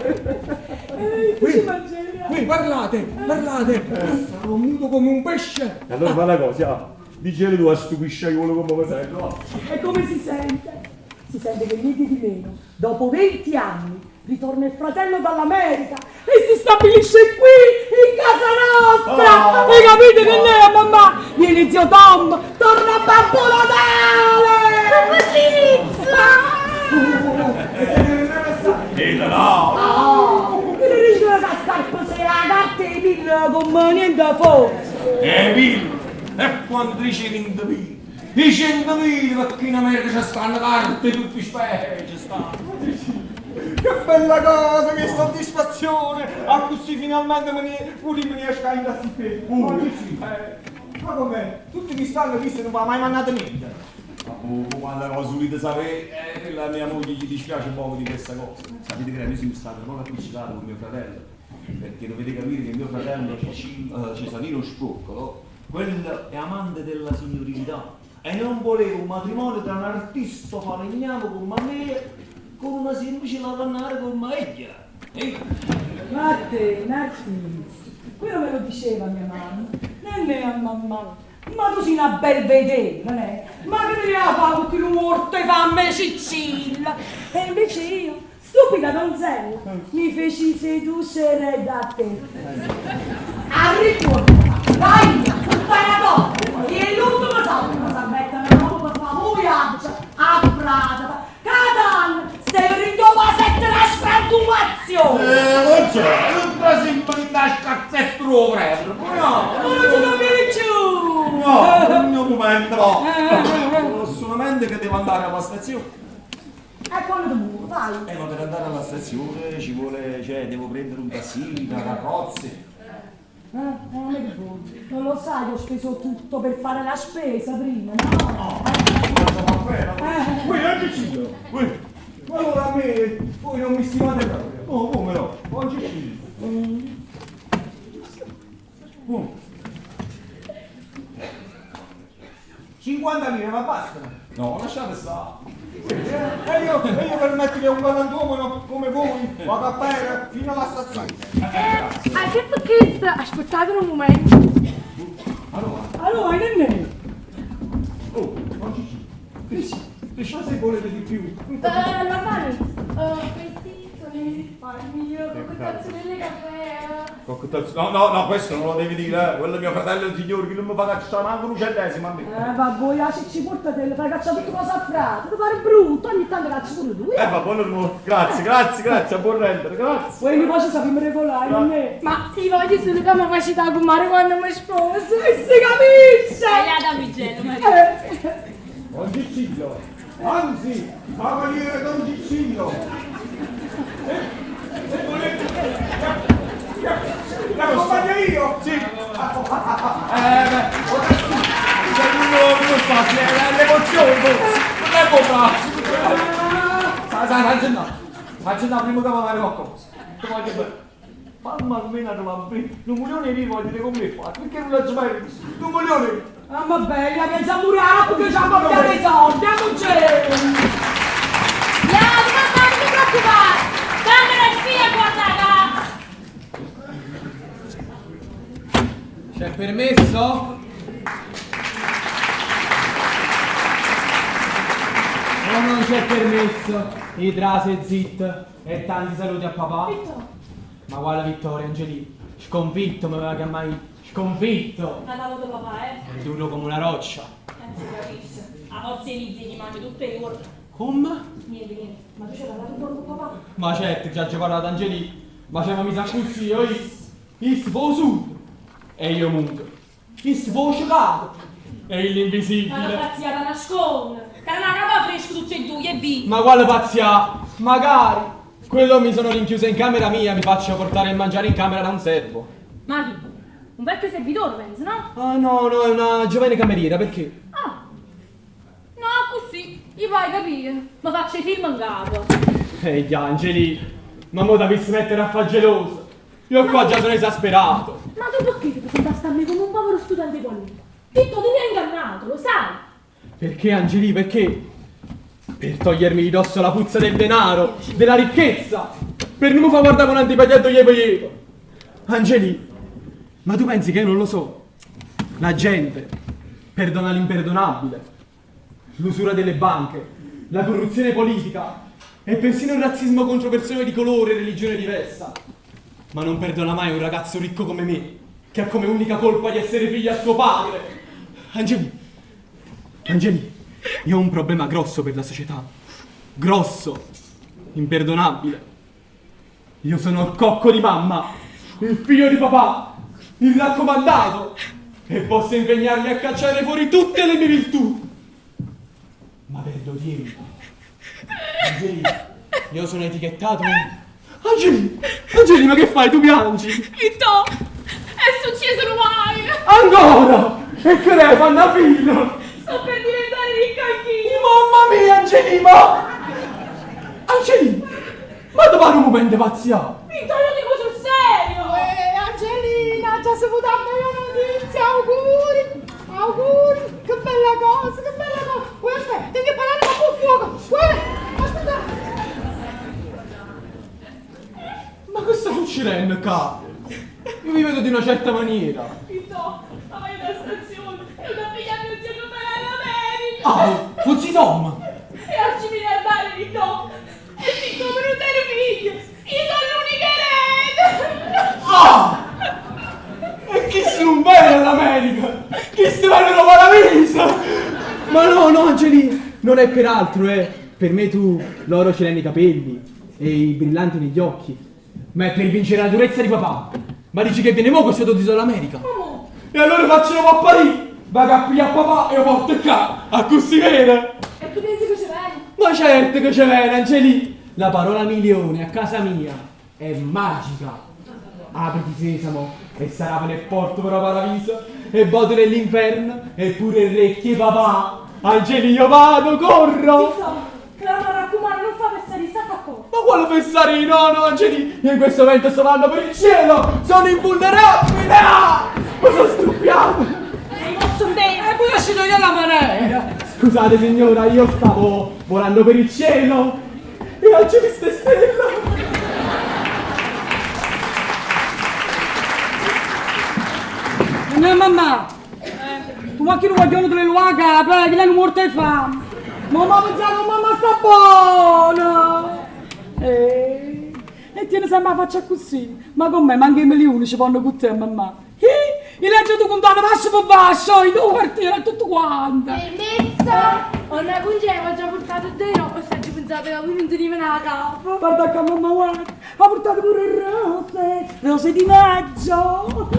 [SPEAKER 7] Qui,
[SPEAKER 8] qui, parlate, parlate. Sono muto come un pesce.
[SPEAKER 6] E allora fa una cosa, dicele tu a sto pisciaiolo come mi sento.
[SPEAKER 7] E come si sente? Si sente che niente di meno. Dopo 20 anni ritorna il fratello dall'America e si stabilisce qui, in casa nostra! Oh, Hai capito che lei è mamma? Viene zio Tom, torna Babbo Natale!
[SPEAKER 3] Come si
[SPEAKER 6] inizia? No!
[SPEAKER 7] No! Io non riesco a scarpa se la carta è mille come niente fosse!
[SPEAKER 6] E mille! E quando dici 20.000? I 100.000 perché in America ci stanno carte tutti specie, stanno!
[SPEAKER 8] Che bella cosa, che soddisfazione! A così finalmente me ne pure me ne esco in da Ma com'è? Tutti mi stanno visto non mi ha mai mandato niente.
[SPEAKER 6] Ma quando cosa volete sapere, la mia moglie gli dispiace un poco di questa cosa. Sapete che noi siamo stati poco appiccicati con mio fratello, perché dovete capire che mio fratello Cesarino Spruoccolo, quello è amante della signorilità e non voleva un matrimonio tra un artista falegname come me con una semplice lavannara come ella.
[SPEAKER 7] Ma te, un artista, quello me lo diceva mia mamma, non è a mamma. Ma tu sei una bel vedere, non è? Ma che te ne fa con quello morto e famme Cicilla? E invece io, stupida donzella, mi feci seducere da te. A ricordo, dai, tutta la donna, e l'ultimo salto, si mettono proprio per fare un viaggio a Prada, Catan, stai venendo a sette la sfrantumazione!
[SPEAKER 6] Non c'è, non ti sembra in tasca zetto lo prendo, no?
[SPEAKER 7] Ma non ce lo vieni più!
[SPEAKER 6] No, un mio momento, no! Solamente che devo andare alla stazione.
[SPEAKER 7] E quando ti muovi, vai?
[SPEAKER 6] Ma per andare alla stazione ci vuole, cioè, devo prendere un tassino, una carrozza.
[SPEAKER 7] Non è che vuoi. Non lo sai che ho speso tutto per fare la spesa prima, no?
[SPEAKER 8] Qui, oggi ci qui. Ma allora a me, voi non mi stimate proprio. Oh, come no? Oggi ci. 50 lire, ma basta.
[SPEAKER 9] contrastano.
[SPEAKER 6] No, lasciate stare.
[SPEAKER 8] E io, e io permetto che un galantuomo come voi vada a pere fino alla stazione.
[SPEAKER 4] Anche perché aspettate un momento.
[SPEAKER 7] Allora, che ne?
[SPEAKER 8] Oh, ma Gigi, ma se volete di più.
[SPEAKER 3] Normale, questi sono i miei risparmi, io cottazione delle caffè.
[SPEAKER 6] No, no, no, questo non lo devi dire, eh. Quello è mio fratello è un signore che non mi fa cacciare manco un centesimo a me.
[SPEAKER 7] Vabbè, ya, se ci portate, fai cacciare tutto cosa a frate, ti pare brutto, ogni tanto cacci pure tu.
[SPEAKER 6] Vabbè, no, grazie, grazie, grazie, a buon rendere, grazie.
[SPEAKER 7] Quelli poi ci sappiamo regolare, non è?
[SPEAKER 4] Ma ti voglio solo che mi faccio da comare quando mi sposo.
[SPEAKER 7] E si capisce!
[SPEAKER 3] Tagliata Migello, Maria.
[SPEAKER 8] Don Cicillo, anzi, cavaliere Don Cicillo. Se volete, l'accompagno io?
[SPEAKER 6] Sì. Beh, c'è uno sta, l'emozione, forse. Non è buon braccio. Sai, sai, sai, sai, prima che magari qualcosa. Ti voglio bene. Mamma almeno arriva bene. Un milione di voglio dire come hai fatto, perché non l'ho mai visto. Un milione.
[SPEAKER 7] Ah, ma bella, pensa a murare perché ci hanno portato i soldi, andiamo
[SPEAKER 3] Ya, ma non ti preoccupare! Dammela il figlio a guardare casa!
[SPEAKER 9] C'è permesso? O non c'è permesso? I trase zitto e tanti saluti a papà. Ma guarda Vittorio, Angelì, sconfitto mi aveva chiamato, sconfitto.
[SPEAKER 3] Ha dato papà, eh?
[SPEAKER 9] È duro come una roccia.
[SPEAKER 3] Non si capisce. A forza di zii mangi tutte le giorni.
[SPEAKER 9] Come?
[SPEAKER 3] Niente, niente. Ma tu ci hai parlato un po' con papà?
[SPEAKER 9] Ma certo, già ci ho parlato Angelì, ma c'è mi sa così, io, io si fa sud e io muto. Io si fa ciecato e
[SPEAKER 3] Ma la
[SPEAKER 9] l'invisibile.
[SPEAKER 3] pazzia la nasconde. Te una capa fresca tutte e due e via.
[SPEAKER 9] Ma quale pazzia? Magari! Quello mi sono rinchiuso in camera mia, mi faccio portare il mangiare in camera da un servo.
[SPEAKER 3] Ma chi? Un vecchio servitore, penso, no?
[SPEAKER 9] Ah no, no, è una giovane cameriera, perché?
[SPEAKER 3] Ah. No, così. Io vai capire. Ma faccio i film in capo.
[SPEAKER 9] Ehi, Angeli, ma mo t'avessi mettere a far geloso. Io qua già sono esasperato.
[SPEAKER 3] Ma tu perché ti presentaste a me come un povero studente qualunque? Titto, tu mi hai ingannato, lo sai?
[SPEAKER 9] Perché, Angeli, perché? Per togliermi di dosso la puzza del denaro, della ricchezza, per non mi far guardare con antipatia do ievo ievo. Angeli, ma tu pensi che io non lo so? La gente perdona l'imperdonabile, l'usura delle banche, la corruzione politica e persino il razzismo contro persone di colore e religione diversa. Ma non perdona mai un ragazzo ricco come me, che ha come unica colpa di essere figlio a suo padre. Angeli, Angeli, io ho un problema grosso per la società. Grosso, imperdonabile. Io sono il cocco di mamma, il figlio di papà, il raccomandato e posso impegnarmi a cacciare fuori tutte le mie virtù. Ma perdo tempo. Angeli, io sono etichettato. Angeli, Angeli, ma che fai? Tu piangi?
[SPEAKER 3] Titto, è successo ormai.
[SPEAKER 9] Ancora! E che ne fanno una fila?
[SPEAKER 3] Sto per diventare ricca anch'io.
[SPEAKER 9] Mamma mia, Angelì, ma... Angelì, ma ti pare un momento pazzia?
[SPEAKER 3] Titto, io dico sul serio.
[SPEAKER 5] Angelina, già saputo la bella notizia, auguri, auguri, che bella cosa, che bella cosa. Uè, aspetta, devi parlare con il fuoco. Uè, aspetta.
[SPEAKER 9] Ma che sta succedendo qua? Io mi vedo di una certa maniera.
[SPEAKER 3] Titto, ma vai alla stazione. Io da pigliare mio zio che va all'America.
[SPEAKER 9] Ah, con zio Tom!
[SPEAKER 3] E oggi miliardario di Tom. E siccome non tengo figlio, io sono l'unica erede.
[SPEAKER 9] Ah! E chi se non va all'America? Chi se va nella paradiso? Ma no, no, Angelì, non è per altro, eh. Per me tu l'oro ce l'hai nei capelli e i brillanti negli occhi. Ma è per vincere la durezza di papà. Ma dici che viene mo questo tuo dall'America? E allora faccio a Parigi! Vado a pigliare papà e lo porto qua! A così vero!
[SPEAKER 3] E tu pensi che ci vieni?
[SPEAKER 9] Ma certo che ci viene, Angelì! La parola milione a casa mia è magica! Apriti sesamo e sarà nel porto per la paradiso e botte nell'inferno e pure orecchie papà! Angelì, io vado, corro!
[SPEAKER 3] Titto, però mi raccomando, non fa pensare state accorto.
[SPEAKER 9] Ma quale pensare? No, no, Angelì! Io in questo momento sto andando per il cielo! Sono invulnerabile! Ah! Ma sono struppiato!
[SPEAKER 3] E posso andare.
[SPEAKER 7] E poi uscito io alla maniera!
[SPEAKER 9] Scusate signora, io stavo volando per il cielo e oggi ho visto stella.
[SPEAKER 7] No, mamma, tu ma chi lo vogliono te le luaga, che lei non morto e fame. Mamma pensavo, mamma sta buona. E tiene sempre la faccia così. Ma con me, manca i milioni ci vanno con te, mamma. Il legge tu contano vascio per vascio, in due quartieri, tutto quanto.
[SPEAKER 4] Permesso? Una cugina ho già portato due rose, ci pensate che voi non tenevano la capo.
[SPEAKER 7] Guarda che mamma guarda, ha portato pure rose, rose di maggio.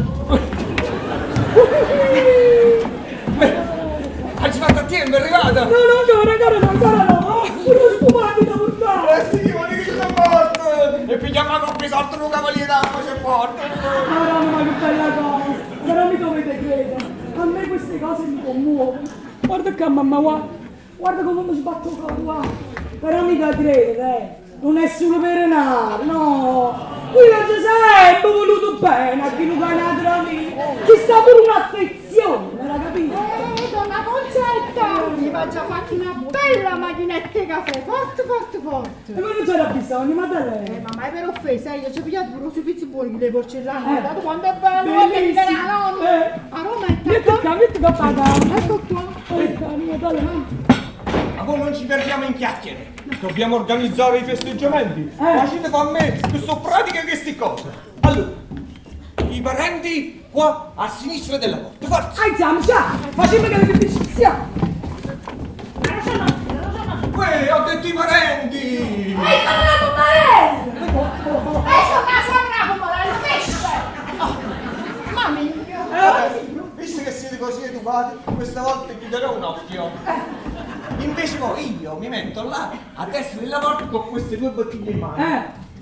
[SPEAKER 8] Hai fatto a tempo, è arrivata!
[SPEAKER 7] No, no, ancora, ancora no, ancora no. Pure spumati da portare.
[SPEAKER 8] Eh sì, ma che sono morto! E pigliamo con pisalto un cavaliere d'acqua c'è morto!
[SPEAKER 7] Madonna, ma che bella cosa! Però mi dovete credere, a me queste cose mi commuovono. Guarda qua, mamma, guarda, guarda come mi sbatto il cuore, guarda. Però mica credete, non è solo per denaro, no. Qui la sempre voluto bene a chi non ha un'altra vita. Ci sta pure un'affezione, l'ha capito?
[SPEAKER 5] Donna Concetta, mi va già fatto una bella macchinetta di caffè, forte, forte, forte.
[SPEAKER 7] E ma non c'era bisogno, ma da lei.
[SPEAKER 5] Ma mai per offesa, io ci ho pigliato pure un servizio buono le porcellane, guardate quanto è bello, guarda che
[SPEAKER 7] Bellissimo.
[SPEAKER 5] la nonna. A Roma è
[SPEAKER 7] Metti qua, metti qua, papà.
[SPEAKER 5] Ecco qua.
[SPEAKER 7] Ecco, ma da lei.
[SPEAKER 8] Ma voi non ci perdiamo in chiacchiere! Dobbiamo organizzare i festeggiamenti! Facete fa a me, che so pratiche queste cose! Allora, i parenti qua a sinistra della porta, forza!
[SPEAKER 7] Alziamo, già! Facciamo che le siamo!
[SPEAKER 8] Uè, ho detto i parenti!
[SPEAKER 4] E sono la comparella!
[SPEAKER 5] E sono la comparella, pesce! Mamma mia!
[SPEAKER 8] Visto che siete così educati, questa volta chiuderò un occhio. Invece poi io mi metto là, a destra della porta, con queste due bottiglie in mano.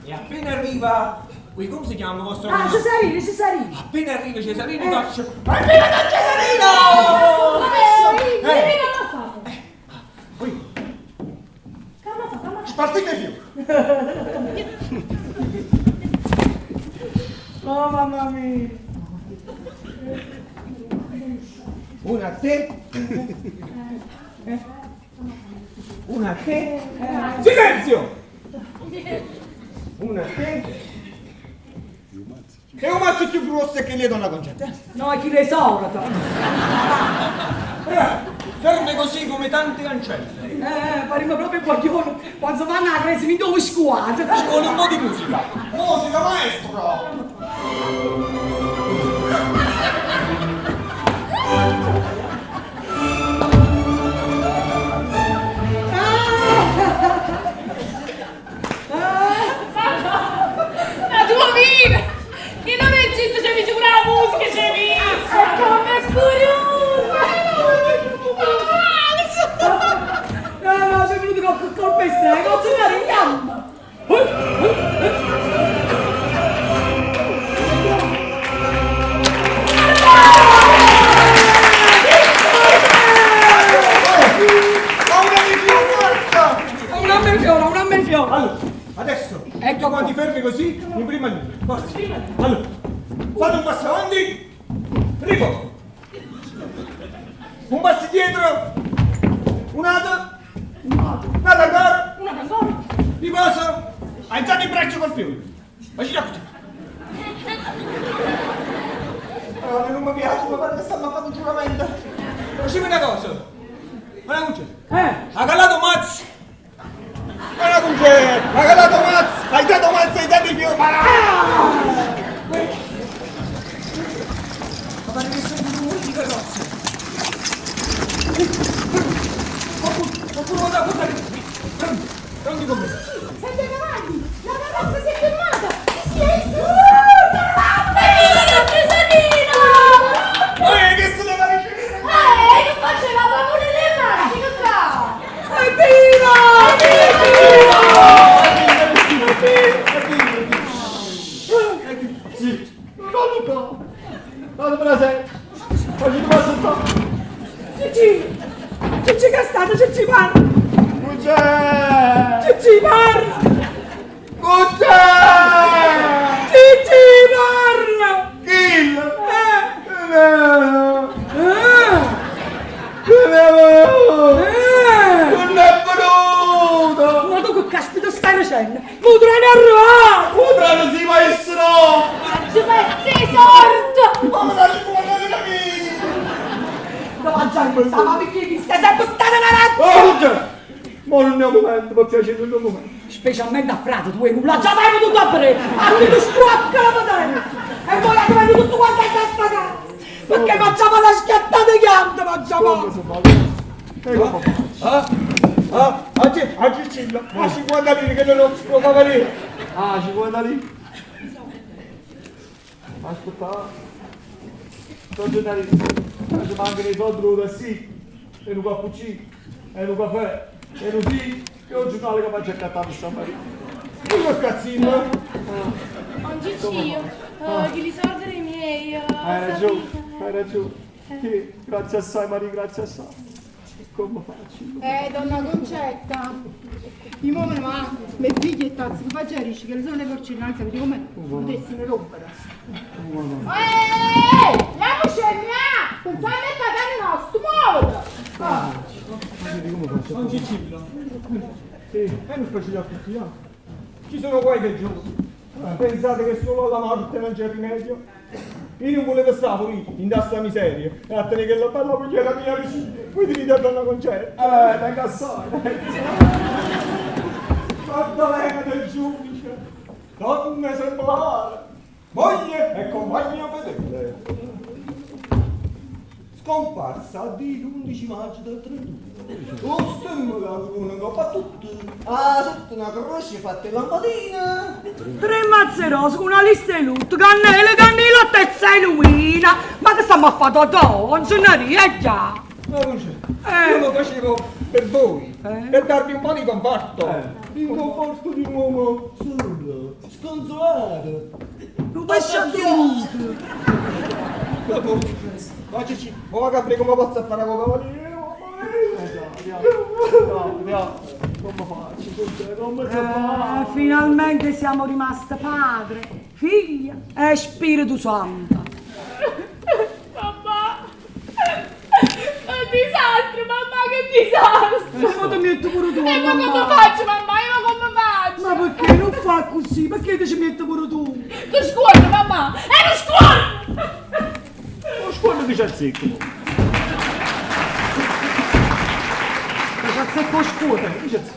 [SPEAKER 8] E appena arriva... Ui, come si chiama il vostro
[SPEAKER 7] Ah,
[SPEAKER 8] amico?
[SPEAKER 7] Cesarino, Cesarino!
[SPEAKER 8] Appena arriva Cesarino faccio... Arriva da Cesarino!
[SPEAKER 4] Dimmi che l'ho fatto.
[SPEAKER 8] Ui,
[SPEAKER 4] Calma fa, calma fa.
[SPEAKER 8] spartite più!
[SPEAKER 7] Oh mamma mia!
[SPEAKER 8] Una a te. Una a te. Silenzio! Una a te. E un mazzo più grosso che le donna Concetta.
[SPEAKER 7] No, è chi le sorta!
[SPEAKER 8] Ferme così come tante ancelle.
[SPEAKER 7] Pareva proprio il guaglione quando vanno a crisi mi dove squadra!
[SPEAKER 8] Ci vuole un po' di musica. Musica, maestro!
[SPEAKER 4] La tua vita! Che non regista, c'è visto pure la musica, c'è visto! E come è curioso!
[SPEAKER 7] No, no, c'è venuto con colpo e secco, ce la ringamma!
[SPEAKER 8] Una di più, forza!
[SPEAKER 7] Una me fiora, una me fiora!
[SPEAKER 8] Allora, adesso, ecco quanti fermi così, in prima linea. Forza. Allora, fate un passo avanti, riposo. Un passo dietro, un altro, un altro ancora,
[SPEAKER 4] Una ancora!
[SPEAKER 8] riposo, alzate il braccio col fiume. Facile così. Oh, non mi piace, ma guarda che stanno a fare un giuramento. Facciamo una cosa. Guarda come c'è. Ha calato mazzo. Guarda come c'è. Ha calato mazzo. Hai dato mazzo, hai dato il fiume. Ma pare che sono rumori di carrozze. Qualcuno da guarda che... Prendi, prendi con me.
[SPEAKER 5] Senti davanti, la carrozza si è fermata! Sì, sì, sì!
[SPEAKER 3] Evviva Don Cesarino!
[SPEAKER 8] Ehi, che se ne va a ricevere?
[SPEAKER 3] Che faceva pure le mani, che fa?
[SPEAKER 7] Evviva!
[SPEAKER 6] Sì. Guarda qua. Guarda per la serie. Faccio passo qua.
[SPEAKER 7] Gigi! Gigi che è stato? Gigi parla!
[SPEAKER 6] C'è!
[SPEAKER 7] Gigi parla!
[SPEAKER 6] C'è!
[SPEAKER 7] Gigi parla!
[SPEAKER 6] Kill!
[SPEAKER 7] Eh! Eh!
[SPEAKER 6] Non è venuto!
[SPEAKER 7] Ma tu che caspita stai dicendo? Ma treno è arrivato!
[SPEAKER 6] O treno sì, maestro!
[SPEAKER 3] Ci pezzi sordo!
[SPEAKER 6] Ma me la 50 lire mia!
[SPEAKER 7] No, già, stava perché mi stai sempre stata una razza!
[SPEAKER 6] Oh, già! Ma non è un momento, per piacere, non è un momento.
[SPEAKER 7] Specialmente a frate, tu non l'ha già mai potuto aprire! A lui ti squacca la padella! E poi la trovi tutto quanto a testa casa! Perché facciamo la schiattata di chianto, facciamo!
[SPEAKER 6] Ecco. Ah, ah, oggi, oggi Cillo, ma 50 lire che non ho non lire. Ah, 50 lire. Aspetta. Sto lì. Ci mancano i soldi per sì, e un cappuccino, e un caffè, e un sì, e un giornale che mi ha accattato stamattina. Io cazzino.
[SPEAKER 4] Don Ciccio, che li soldi dei miei.
[SPEAKER 6] Hai ragione, hai ragione. Sì, grazie assai Maria, grazie assai. Come faccio?
[SPEAKER 5] Donna Concetta, io mo me ne vado, mi figli e tazzi, che faccio a che le sono le porcellane, sapete come potessero rompere. Ehi, andiamo scemmià! Pensate a pagare nostro, muoviti!
[SPEAKER 6] Don Cicillo. Sì, e non faccio a tutti, eh. Ci sono qualche giorno. Pensate che solo alla morte non c'è rimedio? Io non volevo stare pure in questa miseria e a tenere quella bella moglie mia vicina. Voi dite a donna Concetta. Tengo assai. Maddalena del giudice, donna esemplare, moglie e compagna fedele.
[SPEAKER 8] Scomparsa di l'11 maggio del 31. Lo stemma la corona coppa tutto. Ah, sotto una croce fatta in lampadina.
[SPEAKER 7] Tre mazze rose, una lista di lutto, cannella, cannella, tezza e luina. Ma che stiamo a fare Totò? Ingegneria già.
[SPEAKER 8] Ma Concetta, io lo facevo per voi, per darvi un po' di conforto.
[SPEAKER 6] Il conforto di un uomo
[SPEAKER 8] solo, sconsolato.
[SPEAKER 7] Non pesce a tutto.
[SPEAKER 8] Dopo, ma Cicci, ma capire come posso fare la coca
[SPEAKER 6] Come faccio? Come si fa?
[SPEAKER 7] Finalmente siamo rimaste padre, figlia e Spirito Santo.
[SPEAKER 3] Mamma! Che disastro, mamma, che disastro!
[SPEAKER 7] Ma ti metti pure tu,
[SPEAKER 3] E ma
[SPEAKER 7] mamma.
[SPEAKER 3] come faccio, mamma? Io come faccio?
[SPEAKER 7] Ma perché non fa così? Perché ti ci metti pure tu?
[SPEAKER 3] Che scuola, mamma! È uno scuola!
[SPEAKER 6] Lo scuola che c'è il secco.
[SPEAKER 7] Ma c'è secco scuola.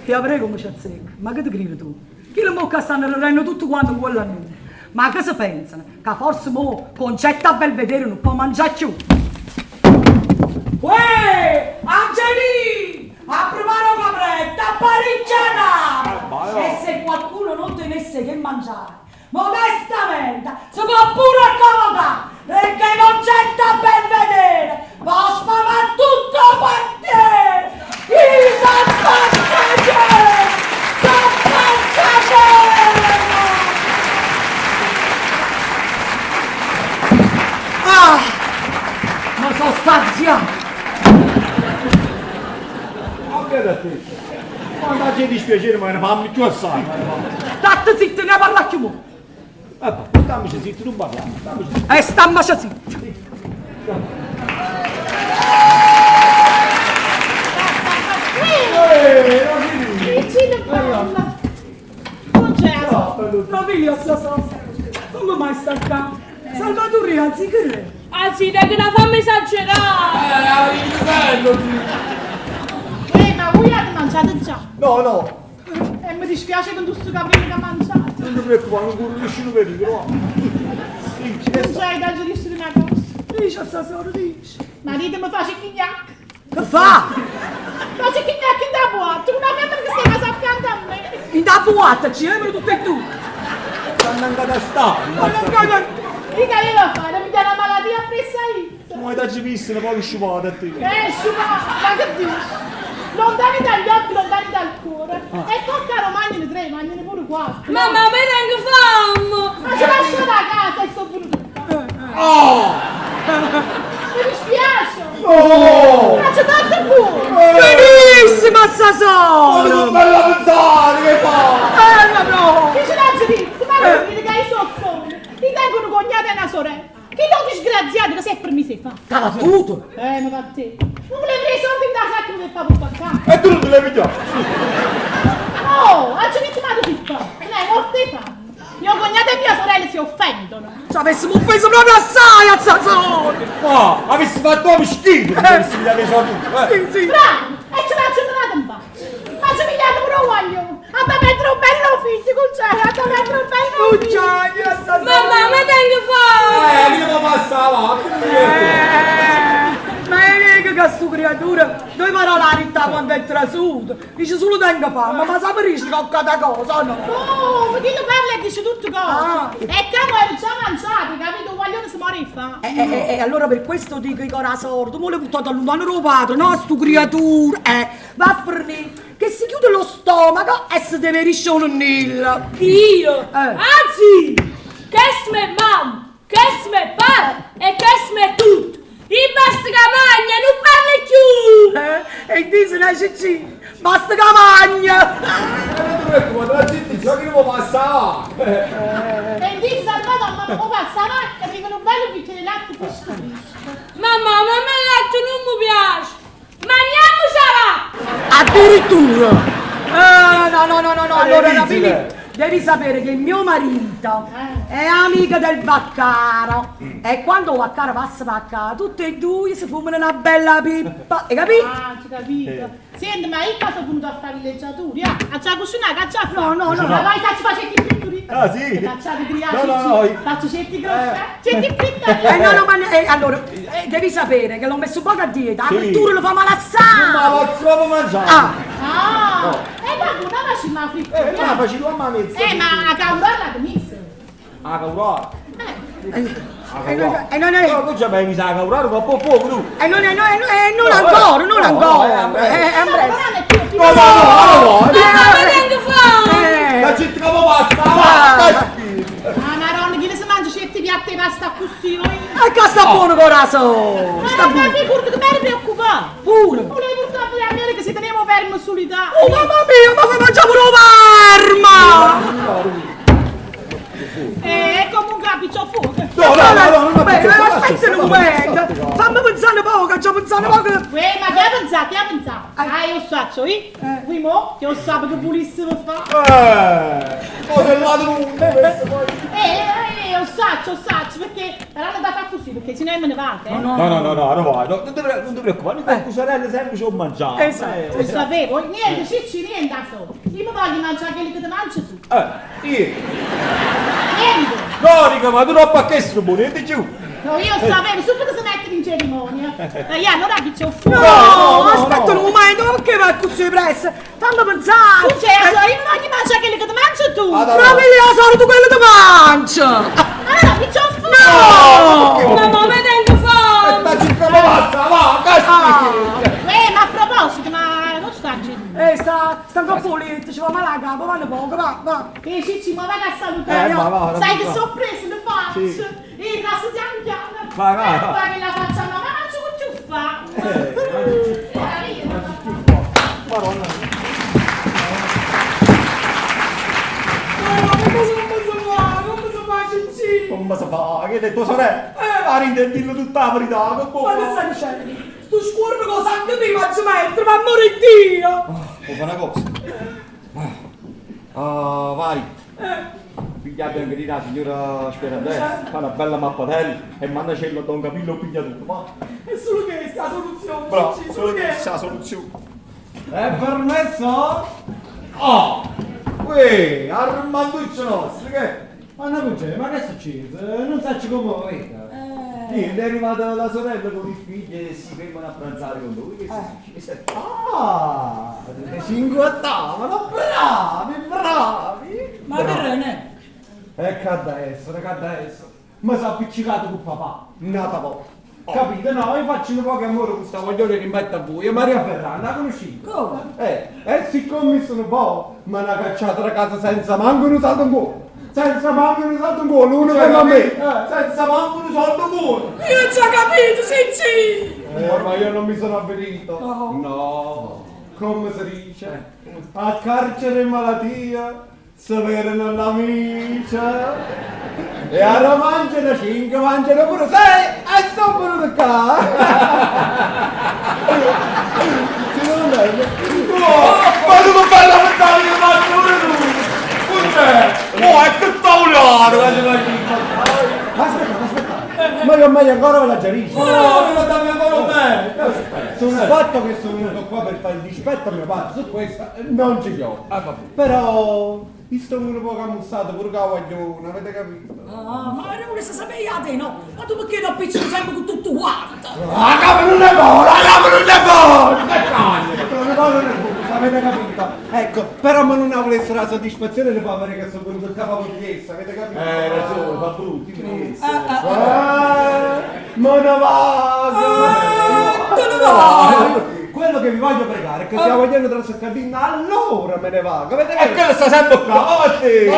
[SPEAKER 7] Ti avrei come c'è secco. Ma che ti credi tu? Chi le mocca stanno ridendo tutto quanto in quella nuda. Ma che si pensano? Che forse mo Concetta a Belvedere non può mangiare più. Uè! Angelì! A provare una capretta, apparecchiata! E se qualcuno non tenesse che mangiare, modestamente si può pure accomodare, perché Concetta a Belvedere va a sfamare tutto il quartiere! I San Passaggero! San Passaggero! Ah! Ma sono saziato!
[SPEAKER 6] Anche da te. Ma c'è dispiacere, ma ne fammi più assai.
[SPEAKER 7] State zitto, ne parla più mo.
[SPEAKER 6] Vabbè, stammici zitto, non parliamo. Stammici zitto.
[SPEAKER 7] E stammaci zitto.
[SPEAKER 5] Cicillo bella! Concetta!
[SPEAKER 7] La figlia sta sa. Come mai sta qua? Salvatore, anzi che è?
[SPEAKER 3] Ah sì, dai che una fame esagerata!
[SPEAKER 5] Ma voi avete mangiato già?
[SPEAKER 6] No, no,
[SPEAKER 5] E mi dispiace con tutto questo caprino che ha mangiato.
[SPEAKER 6] non ti preoccupare, non corro nessuno pericolo. No.
[SPEAKER 5] Concetta, oggi riesci una cosa.
[SPEAKER 7] Dice a sta sora, dice.
[SPEAKER 5] Marito mi fa cicchignac.
[SPEAKER 7] Che fa?
[SPEAKER 5] Fa cicchignac in da boatta, una femmina che sta casa a fianco a me.
[SPEAKER 7] In da boatta ci vengono tutte e due.
[SPEAKER 6] Stanno andando a stare.
[SPEAKER 7] Ma non credo.
[SPEAKER 5] Io che avevo a fare? Mi dà una malattia appresso a io.
[SPEAKER 6] Ma ti visto, ne poi sciupata a te.
[SPEAKER 5] Sciupa, ma che dici? Lontani dagli occhi, lontani dal cuore. E tocca a mangiane tre, mangiane pure quattro.
[SPEAKER 3] Mamma, me tengo fame!
[SPEAKER 5] Ma ci lascio da casa e sono venuta.
[SPEAKER 6] Oh!
[SPEAKER 5] Mi dispiace!
[SPEAKER 6] No!
[SPEAKER 5] Ma c'è tanto buono!
[SPEAKER 7] Benissimo, sta sora!
[SPEAKER 6] Ma non bella pensare, che fa?
[SPEAKER 7] Ma no!
[SPEAKER 5] Chi ce l'ha detto? Ma non dire che io sono solo. Ti tengo un cognato e una sorella. Che lo disgraziato che si è permesso. fame.
[SPEAKER 7] T'ha battuto?
[SPEAKER 5] Mi batte. Non volevo i soldi in da sacca per fare papà.
[SPEAKER 6] E tu non te l'hai pigliato?
[SPEAKER 5] Oh, oggi che ti mando pippa. Non è morta di fame. Mio cognato e mia sorella si offendono.
[SPEAKER 7] Ci avessimo offeso proprio assai a Sassone!
[SPEAKER 6] Ma avessi fatto un schifo, se avessi pigliato i soldi.
[SPEAKER 7] Sì, sì.
[SPEAKER 5] Bravo! E ce l'ha gettato in faccia. Ma ci pigliato pure un guaglione. A da mettere un bello figlio, cucciaio, a da mettere un bello figlio.
[SPEAKER 7] Cucciaio, a Sassone.
[SPEAKER 3] Mamma, ma tengo fame!
[SPEAKER 6] Io mi passava.
[SPEAKER 7] Ma è che questa creatura, due parole la verità quando è trasuto. Dice solo tengo fame, ma saperisci che ho cada cosa, no?
[SPEAKER 5] Oh, perché tu parla e dici tutte cose.
[SPEAKER 7] Ah.
[SPEAKER 5] E che ero già mangiato, capito? Un guaglione si muore di fame.
[SPEAKER 7] E allora per questo dico che ora sordo, mo l'ho buttato lontano dal padre, no, sto creatura, va a finire che si chiude lo stomaco e si deve riscione nel.
[SPEAKER 3] Io!
[SPEAKER 7] Eh.
[SPEAKER 3] Anzi! Che me mamma, che me papà e che me tutto! I basta che magna, non parli più!
[SPEAKER 7] E dice una cicci, basta che magna!
[SPEAKER 6] Non ti preoccupare, la gente già che non mi passava.
[SPEAKER 5] E dice Salvatore, ma non passa avanti, arriva un bello bicchiere di latte fresco fresco.
[SPEAKER 3] Mamma, ma a me il latte non mi piace! Mangiamo sarà!
[SPEAKER 7] Addirittura! No, no, no, no, no, allora
[SPEAKER 6] dici,
[SPEAKER 7] Rapini,
[SPEAKER 6] beh.
[SPEAKER 7] devi sapere che mio marito è amico del Vaccaro e quando Vaccaro passa per qua, tutte e due si fumano una bella pippa, hai capito?
[SPEAKER 5] Ah, ci capito. Senti, ma io qua sono venuto a fare villeggiatura, ah? A già cucinare, a già fare.
[SPEAKER 7] No, no, no.
[SPEAKER 5] Ma vai, faccio certi fritturi.
[SPEAKER 6] Ah, sì?
[SPEAKER 5] Faccio di grigliare,
[SPEAKER 6] No, no, no.
[SPEAKER 5] Faccio certi grossi, certi fritturi.
[SPEAKER 7] No, no, ma allora, devi sapere che l'ho messo poco a dieta, la
[SPEAKER 6] Sì.
[SPEAKER 7] frittura lo fa male assai!
[SPEAKER 6] Ma lo trovo mangiare.
[SPEAKER 7] Ah,
[SPEAKER 5] Ah, e va, una facciamo la frittura.
[SPEAKER 6] Ma faccio a mezza.
[SPEAKER 5] Ma a caurare la messa.
[SPEAKER 6] A caurare.
[SPEAKER 7] e no, no,
[SPEAKER 6] No, tu già mi hai a caurare, ma po' poco tu.
[SPEAKER 7] non, non
[SPEAKER 6] No,
[SPEAKER 7] ancora, non
[SPEAKER 6] no,
[SPEAKER 7] ancora.
[SPEAKER 6] no,
[SPEAKER 7] È
[SPEAKER 5] No, però non è più.
[SPEAKER 6] No, no, no, no, no.
[SPEAKER 3] Mamma, ma tengo fame!
[SPEAKER 6] La gente che mi passava.
[SPEAKER 5] Ah, maronna, chi si mangia certi piatti di pasta così?
[SPEAKER 7] E che sta buono corazzo!
[SPEAKER 5] Ma
[SPEAKER 7] Sta
[SPEAKER 5] non mi
[SPEAKER 7] buono!
[SPEAKER 5] figurati che mi ero preoccupata.
[SPEAKER 7] Pure!
[SPEAKER 5] Volevo portare a me che se teniamo fermo sull'Italia.
[SPEAKER 7] Oh mamma mia, ma fai mangiare pure l'arma!
[SPEAKER 5] E comunque appicciò fuoco.
[SPEAKER 6] No, no, no, no, no,
[SPEAKER 7] Beh,
[SPEAKER 6] no,
[SPEAKER 7] aspetta un momento! Fammi pensare poco, già pensare poco!
[SPEAKER 5] Uè, ma che ha pensato? Che ha pensato? Ah, io so, io. Qui mo, che io so che volessimo fare.
[SPEAKER 6] Oh, del lato questo poi.
[SPEAKER 5] Io so, perché l'hanno da fare così, perché se no me ne vado, eh.
[SPEAKER 6] No, no, no, no, no, vai, no, non ti preoccupare, noi con sorelle sempre ci ho mangiato.
[SPEAKER 7] Esatto.
[SPEAKER 5] Lo sapevo, niente, cicci, niente da solo. Io mi voglio mangiare quelli che ti mangi tu.
[SPEAKER 6] Io.
[SPEAKER 5] Niente.
[SPEAKER 6] No, dico, ma tu non puoi essere buono, niente giù.
[SPEAKER 5] No, io sapevo, subito si mette in cerimonia. E allora chi c'è fuoco?
[SPEAKER 7] No,
[SPEAKER 6] no,
[SPEAKER 7] aspetta
[SPEAKER 6] no.
[SPEAKER 7] un momento, ma perché vai così presto? Fammi pensare!
[SPEAKER 5] Tu c'è, io mi voglio mangiare quelli che ti mangi tu.
[SPEAKER 6] Ah, no.
[SPEAKER 7] Ma la sono tu quello che mangia!
[SPEAKER 5] Allora chi c'è fuoco?
[SPEAKER 7] No!
[SPEAKER 3] Mamma, ma tengo fame!
[SPEAKER 6] Sta che mi passa, va, caspita.
[SPEAKER 5] Ma a proposito, ma non sta girando.
[SPEAKER 7] Sta ancora pulito, ci va male la capo, vanno poco, va, va!
[SPEAKER 5] Che Cicci, ma vado a salutare.
[SPEAKER 6] Ma va,
[SPEAKER 5] Sai che
[SPEAKER 6] va.
[SPEAKER 5] sorpresa le faccio?
[SPEAKER 6] Sì.
[SPEAKER 5] E la stiamo chiamando.
[SPEAKER 6] Vai, vai, vai.
[SPEAKER 5] Fa che la faccia mamma, ma ci ciuffa.
[SPEAKER 6] Madonna.
[SPEAKER 7] Ma come si fa? Come si fa, Cicci?
[SPEAKER 6] Come si fa? Che hai detto sorella? Ma rintendirlo tutta la verità, che
[SPEAKER 7] Ma che
[SPEAKER 6] buono.
[SPEAKER 7] stai dicendo? Sto scuorno cosa anche mi faccio mettere, ma amore Dio!
[SPEAKER 6] Può fare una cosa? Ah, vai. Piglia anche di la signora Sperandella, fa una bella mappatella e mandacelo a Don Camillo Pigliatutto, va.
[SPEAKER 7] È solo che sta soluzione,
[SPEAKER 6] Bravo,
[SPEAKER 7] Cicci,
[SPEAKER 6] solo che sta soluzione.
[SPEAKER 10] È permesso?
[SPEAKER 6] Oh! Uè, Armanduccio nostro, che?
[SPEAKER 10] Ma no, cugino, ma che è successo? Non so come vedo.
[SPEAKER 6] Niente, è arrivata la sorella con i figli e si fermano a pranzare con lui. Che è successo?
[SPEAKER 10] Ah, si inguattavano, bravi, bravi.
[SPEAKER 7] Ma che René?
[SPEAKER 10] E che adesso, che adesso. Mi sono appiccicato con papà, nata poco. Capito? No, io faccio un po' che amore questa voglione rimetto a voi. Maria Ferrara, la conoscete?
[SPEAKER 7] Come?
[SPEAKER 10] E siccome sono po', mi hanno cacciato da casa senza manco un salto in culo. Senza manco un salto in culo, uno
[SPEAKER 6] Cioè,
[SPEAKER 10] per a me.
[SPEAKER 6] Senza manco un soldo buono.
[SPEAKER 7] Io ho già capito, Cicci!
[SPEAKER 10] Ma io non mi sono avvertito. No. Come si dice? A carcere e malattia si vedono l'amici. E allora mangiano 5, mangiano pure 6 e sono venuto qua! Sì, non è bello?
[SPEAKER 6] Ma tu non fai la pensare che mangi pure tu! Cos'è? Oh, è che tavolata!
[SPEAKER 10] Aspettate, aspettate! Ma io meglio ancora ve la giarisco!
[SPEAKER 6] No, non dammi ancora me!
[SPEAKER 10] Sul fatto che sono venuto qua per fare il dispetto a mio padre, su questo non ci piove. Però io sto pure poco ammussato, pure che guaglione, avete capito?
[SPEAKER 7] Ah, ma io volessi sapere io a te, no? Ma tu perché ti appiccichi sempre con tutto quanto?
[SPEAKER 10] La capa non è buona, la capa non è buona! Che cagno! La capa non è buona, avete capito? Ecco, però ma non volesse la soddisfazione di far vedere che sono venuto il capo di essa, avete capito?
[SPEAKER 6] Ragione, fa brutto, ti
[SPEAKER 10] Ah, ma ne vado!
[SPEAKER 7] Te ne vai!
[SPEAKER 10] Quello che vi voglio pregare è che se la vogliono trasferire allora me ne vado, avete
[SPEAKER 6] E
[SPEAKER 10] capito?
[SPEAKER 6] quello sta sempre qua, ma te!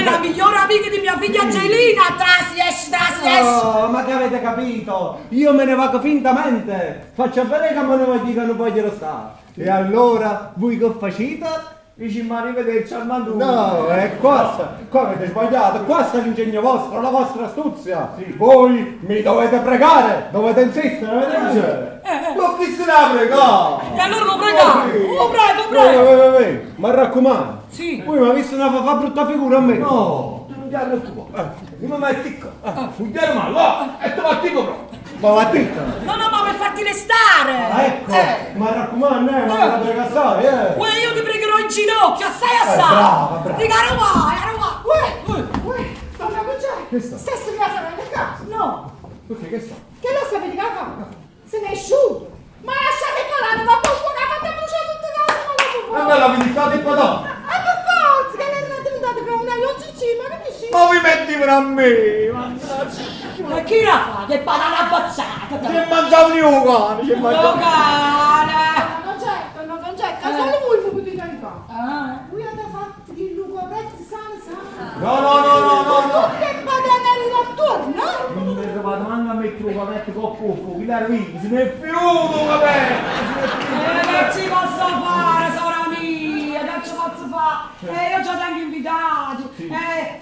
[SPEAKER 7] La migliore amica di mia figlia Angelina! Trasi, esci, trasi, esci!
[SPEAKER 10] Oh, ma che avete capito? Io me ne vado fintamente! Faccio vedere che me ne voglio che non voglio stare! E allora, voi che facete?
[SPEAKER 6] Dici ma arrivederci Armando!
[SPEAKER 10] No, è qua, qua avete sbagliato, qua sta l'ingegno vostro, la vostra astuzia. Voi mi dovete pregare, dovete insistere, avete capito? Ma chi se la prega?
[SPEAKER 7] E allora lo prega! Oh, prego, prego!
[SPEAKER 10] Vai, vai, vai, ma raccomando.
[SPEAKER 7] Sì.
[SPEAKER 10] Voi mi avete visto una fa brutta figura a me?
[SPEAKER 6] No, tu non ti preoccupare. Io mi metti qua. Un diavolo male, va! E tu vatti proprio!
[SPEAKER 10] Ma va dritta.
[SPEAKER 7] No, no, ma per farti restare!
[SPEAKER 10] Ah, ecco, ma raccomando, ma la prega assai, eh.
[SPEAKER 7] Uè, io ti pregherò in ginocchio, assai assai!
[SPEAKER 10] brava, brava.
[SPEAKER 7] Dica, vai, vai!
[SPEAKER 5] Uè, uè, donna Concetta,
[SPEAKER 10] Che sta?
[SPEAKER 5] stessa mia sorella a casa.
[SPEAKER 7] No!
[SPEAKER 10] Perché che sta?
[SPEAKER 5] Che lo sapete che ha fatto? Se ne è asciutto. Ma lasciate colare, ma poi fuoco ha fatto bruciare tutta casa, ma la
[SPEAKER 6] Ma me la vendicata e padà!
[SPEAKER 5] Ah, per forza, che l'era diventata per una OGC, ma che dici?
[SPEAKER 6] Ma vi metti per a me! Mannaggia!
[SPEAKER 7] Ma chi la fa? Che banana baciata!
[SPEAKER 6] Ci mangiavo io cane, ci
[SPEAKER 7] Lo
[SPEAKER 6] mangiavo!
[SPEAKER 7] cane!
[SPEAKER 5] Donna Concetta, donna Concetta, solo voi mi potete aiutare.
[SPEAKER 7] Ah.
[SPEAKER 5] Voi avete fatto il lupo prezzo sano sano.
[SPEAKER 6] No, no, no, no, no, no!
[SPEAKER 5] Tutte badanelle attorno, eh?
[SPEAKER 6] Non mi trovate manco a mettere un capetto con fuoco, chi l'era vivo, se ne è fiuto capetto!
[SPEAKER 7] Che ci posso fare, sora mia? Che ci posso fare? Io già tengo invitati.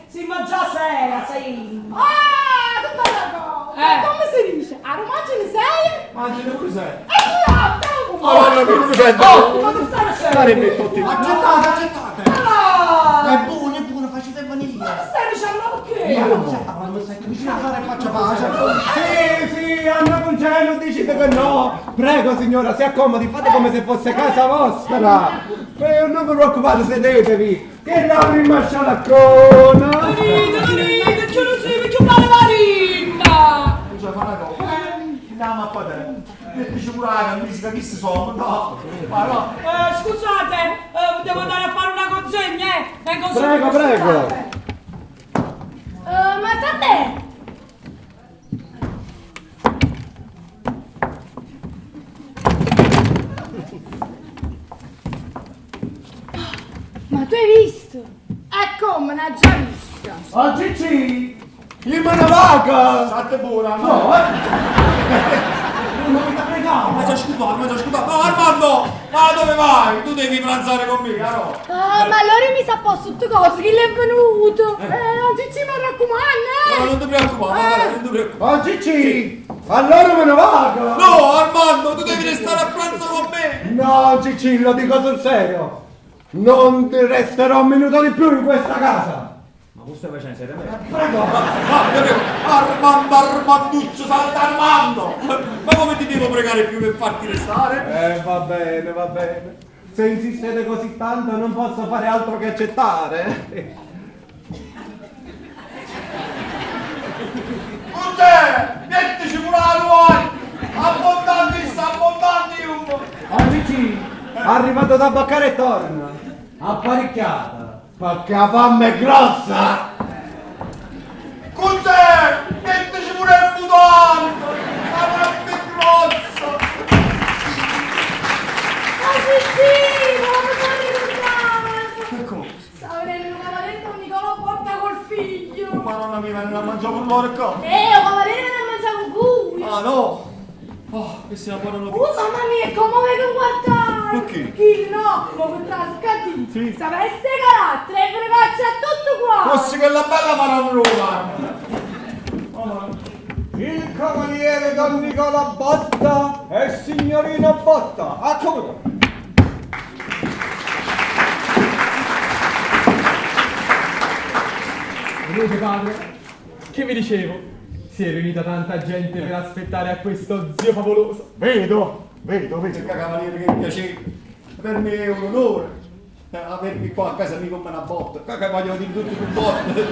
[SPEAKER 7] Siamo già sera, sì.
[SPEAKER 5] Ah, che bella cosa! Come si dice? A Roma ce ne sei?
[SPEAKER 6] Mangiano pure sei!
[SPEAKER 5] E tu la
[SPEAKER 6] Oh, no, non mi sento!
[SPEAKER 7] Oh, ma tu stai
[SPEAKER 6] Sarebbe tutti!
[SPEAKER 8] Accettate, accettate!
[SPEAKER 7] Ah!
[SPEAKER 8] È buono, è buono, facete venire!
[SPEAKER 7] Ma stai dicendo ma perché?
[SPEAKER 8] Ma non sento vicino a fare faccia pace!
[SPEAKER 10] Sì, sì, Anna Conceno, dicite che no! Prego signora, si accomodi, fate come se fosse casa vostra! Non vi preoccupate, sedetevi! Che la prima scialaccona!
[SPEAKER 7] Venite, venite, che non si perché una rinna!
[SPEAKER 6] Bisogna fare una cosa. Andiamo a padre. Mettici pure la camicia, chi si sono? No, ma no.
[SPEAKER 7] Scusate, devo andare a fare una consegna, eh? Vengo subito,
[SPEAKER 10] Prego, prego!
[SPEAKER 7] scusate.
[SPEAKER 4] Ma tant'è? Ma tu hai visto?
[SPEAKER 5] E come, l'ha già vista?
[SPEAKER 10] Oh Cicci! Gli me ne vaga!
[SPEAKER 6] State buona,
[SPEAKER 10] No, eh! Non mi pregato!
[SPEAKER 6] Ma già scusato, ma già scusato. No, Armando, ma dove vai? Tu devi pranzare con me, no?
[SPEAKER 4] Ah, ma allora mi sa posto tutte cose, chi l'è venuto?
[SPEAKER 5] Oggi ci mi raccomando, eh!
[SPEAKER 6] No, non ti preoccupare, ma non ti preoccupare.
[SPEAKER 10] Oh Cicci! Allora me ne vado!
[SPEAKER 6] No, Armando, tu devi restare a pranzo con me!
[SPEAKER 10] No, Cicci, lo dico sul serio! Non ti resterò un minuto di più in questa casa!
[SPEAKER 6] Ma cosa stai facendo seriamente?
[SPEAKER 10] Prego!
[SPEAKER 6] Ah, prego. Armando, Armanduccio, salta Armando! Ma come ti devo pregare più per farti restare?
[SPEAKER 10] Va bene, va bene. Se insistete così tanto non posso fare altro che accettare.
[SPEAKER 6] Cos'è? Mettici pure la tua! Abbondanti, abbondanti un!
[SPEAKER 10] Oh Cicci, arrivato da Baccare e torna. Apparecchiata. Perché la fame è grossa.
[SPEAKER 6] Cos'è? Mettici pure il mutante! La fame è grossa!
[SPEAKER 4] Ma sì, come sono ricordato!
[SPEAKER 6] Che cosa?
[SPEAKER 4] Stavo vedendo un cavaliere con Nicola Porta col figlio.
[SPEAKER 6] Madonna mia, ma non ha mangiato un loro qua!
[SPEAKER 4] Un cavaliere non ha mangiato con voi.
[SPEAKER 6] Ah no! Oh, questa è una buona notizia!
[SPEAKER 4] Oh mamma mia, come vedo guardare!
[SPEAKER 6] Perché?
[SPEAKER 4] Chi no? Ma con la scattina!
[SPEAKER 6] Sì.
[SPEAKER 4] Se avesse carattere, fregaccia tutto qua!
[SPEAKER 6] Fosse quella bella Madonna Roma!
[SPEAKER 10] Il cavaliere Don Nicola Botta e signorina Botta. Accomodo.
[SPEAKER 9] Vedete padre? Che vi dicevo? Si è riunita tanta gente per aspettare a questo zio favoloso.
[SPEAKER 10] Vedo, vedo, vedo.
[SPEAKER 6] Cavaliere, che piacere. Per me è un onore avervi qua a casa mia come una botta. Qua che vogliono dire tutti con botte.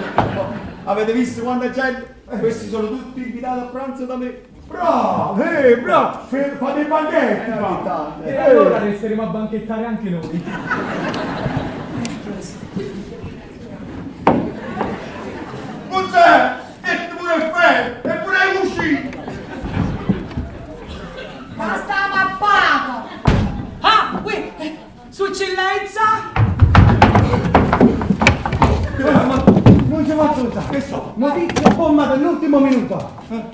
[SPEAKER 6] Avete visto quanta gente? Questi sono tutti invitati a pranzo da me.
[SPEAKER 10] Bravo, bravo, fate i banchetti, fa.
[SPEAKER 9] E allora resteremo a banchettare anche noi.
[SPEAKER 6] Cos'è? Metti pure il ferro e pure i cuscini.
[SPEAKER 7] Ma stava a pago! Ah, qui, su eccellenza!
[SPEAKER 10] Ma non ci faccio pensare. Che so? Notizia bomba dell'ultimo minuto.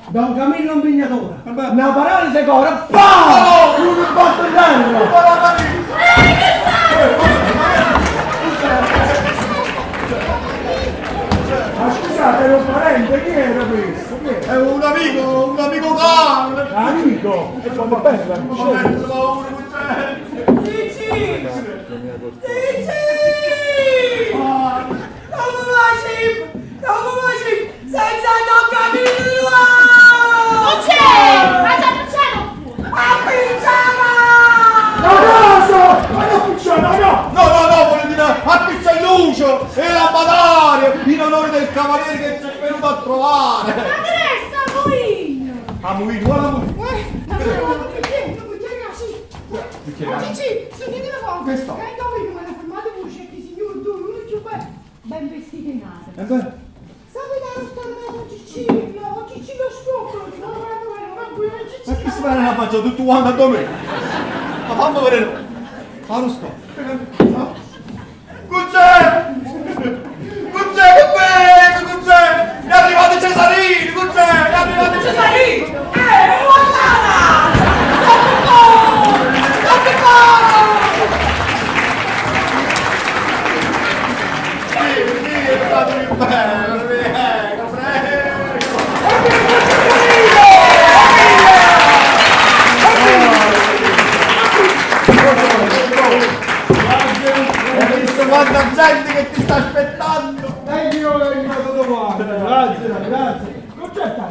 [SPEAKER 10] Don Camillo un vignatore. Una paralisi ancora. PAM! Un botto in terra. Ma scusate, ero un parente, chi era questo? Chi era?
[SPEAKER 6] È un amico caro.
[SPEAKER 10] Amico? E come bello,
[SPEAKER 6] Ma mette paura, c'è.
[SPEAKER 7] Gigi! Gigi! Come facci? Come facci? Senza Don Camillo!
[SPEAKER 3] Non c'è! Ma già non c'è!
[SPEAKER 7] Appicciala!
[SPEAKER 10] Ma cosa? Ma non funziona, no!
[SPEAKER 6] No, no, no, voglio dire, appiccia il luce e la badare in onore del cavaliere che ci è venuto a trovare.
[SPEAKER 3] Ma che resta, Muino?
[SPEAKER 6] A Muino, guarda Muino.
[SPEAKER 5] Ma Gigi, sentite una cosa.
[SPEAKER 6] Questo.
[SPEAKER 5] Che dove che mi hanno fermato voce che signor tu, uno più ben vestito in nata.
[SPEAKER 6] E beh,
[SPEAKER 5] Sapete la storia con Cicillo? Cicillo scopro, si va
[SPEAKER 6] ma che si fa la faccia tutto quanto a me? Ma fammi vedere. Ah, lo sto. Cos'è? Cos'è che bello, cos'è? È arrivato Cesarino, cos'è? È arrivato Cesarino!
[SPEAKER 7] Guardate! State qua!
[SPEAKER 6] Sì, sì, è stato più bello, prego, prego. Hai visto quanta gente che ti sta aspettando?
[SPEAKER 10] E io vengo tutto quanto. Grazie, grazie. Concetta.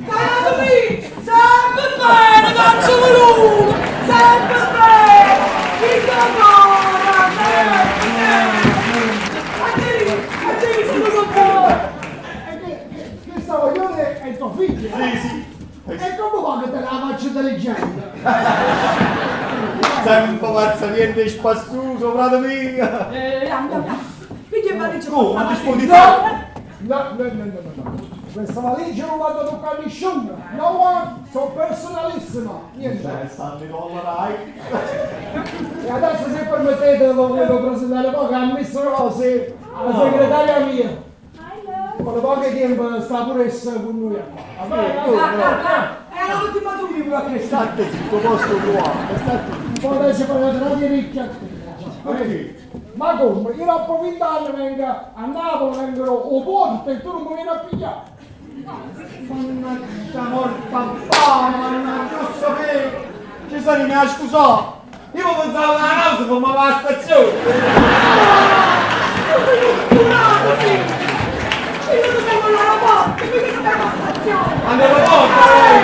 [SPEAKER 7] Caro mio! Sempre bene, non ci voluto! Sempre bene! Chi te lavora? Sempre bene! Angelina, sono con voi!
[SPEAKER 10] Questa voglione è tuo figlio?
[SPEAKER 6] Sì, sì.
[SPEAKER 10] E come va che te la faccio intelligente?
[SPEAKER 6] Sei un po' pazzariente e spassuso, frate mio.
[SPEAKER 7] Andiamo, Figli e valigia.
[SPEAKER 6] Oh, ma disposizione.
[SPEAKER 10] No, no, no, no, no, no. Questa valigia non vado a toccare nessuno. No one, sono personalissima. Niente.
[SPEAKER 6] Stanno i dollari.
[SPEAKER 10] E adesso se permettete volevo presentare poco a Miss Rosy, la segretaria mia. Con poco tempo sta pure essa con noi qua. Va bene?
[SPEAKER 7] Era l'ultima tu mi vuoi che
[SPEAKER 6] State zitto, posto qua. State zitto.
[SPEAKER 10] Poi adesso parlate di ricchi. Ma come? Io dopo 20 anni vengo a Napoli, vengo o porto e tu non mi vieni a pigliare.
[SPEAKER 6] Mannaggia morta fame, mannaggia, lo sapevo. Cesarino mi ha scusato. Io pensavo che la casa formava la stazione.
[SPEAKER 7] Io sono oscurato, sì! Io non sono l'aeroporto, mica sono la stazione!
[SPEAKER 6] All'aeroporto, eh!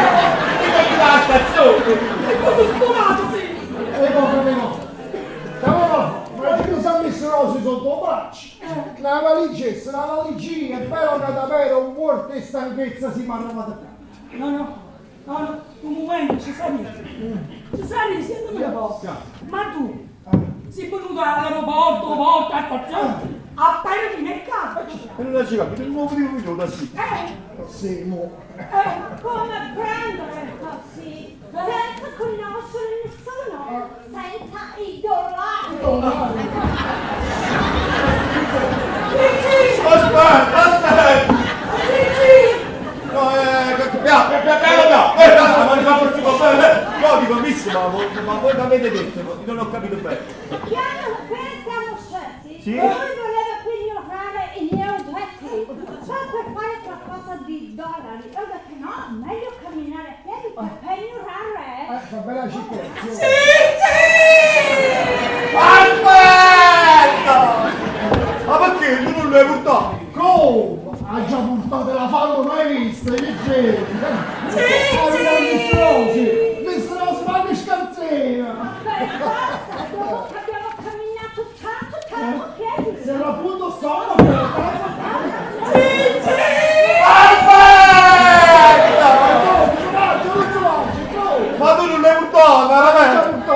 [SPEAKER 6] Io voglio la stazione.
[SPEAKER 7] E cosa oscurato, sì!
[SPEAKER 10] E come no? Ma io sono messo Rosy sotto il braccio. La valigia, la valigina, è però che davvero un morto e stanchezza si mi arrivata qua.
[SPEAKER 7] No, no, no, no, un momento, Cesarino. Cesarino, sentimi un po'. Ma tu sei venuto all'aeroporto, porto, alla stazione, appena fine il capo.
[SPEAKER 6] E non ci capito, il nuovo di lui da sì.
[SPEAKER 10] Sì, mo.
[SPEAKER 3] Come prendere così? Senza conoscere nessuno, senza i dollari.
[SPEAKER 6] Aspetta, aspetta. No, piano, piano, piano, piano. Ma non faccio bene. No, dico, miss, ma voi che avete detto? Io non ho capito bene.
[SPEAKER 3] Piano, appena siamo scesi,
[SPEAKER 6] Sì?
[SPEAKER 3] lui voleva pignorare i miei oggetti, cioè per fare qualcosa Ferrari. Ho detto no, meglio camminare a piedi per ignorare.
[SPEAKER 11] Va bene, Cicco.
[SPEAKER 6] Sì, sì! Aspetta! Ma perché tu non l'hai portato?
[SPEAKER 11] Come? Ha già portato la fame mai vista, che c'è?
[SPEAKER 3] Sì,
[SPEAKER 11] sì!
[SPEAKER 3] sì!
[SPEAKER 11] Rosy, Miss Rosy, ma che scarsea!
[SPEAKER 3] Per forza, dopo che abbiamo camminato tanto, tanto a piedi.
[SPEAKER 11] Se era appunto solo per tanto
[SPEAKER 3] Sì, sì!
[SPEAKER 6] Aspetta!
[SPEAKER 11] Ma
[SPEAKER 6] Ma tu non l'hai portato, veramente?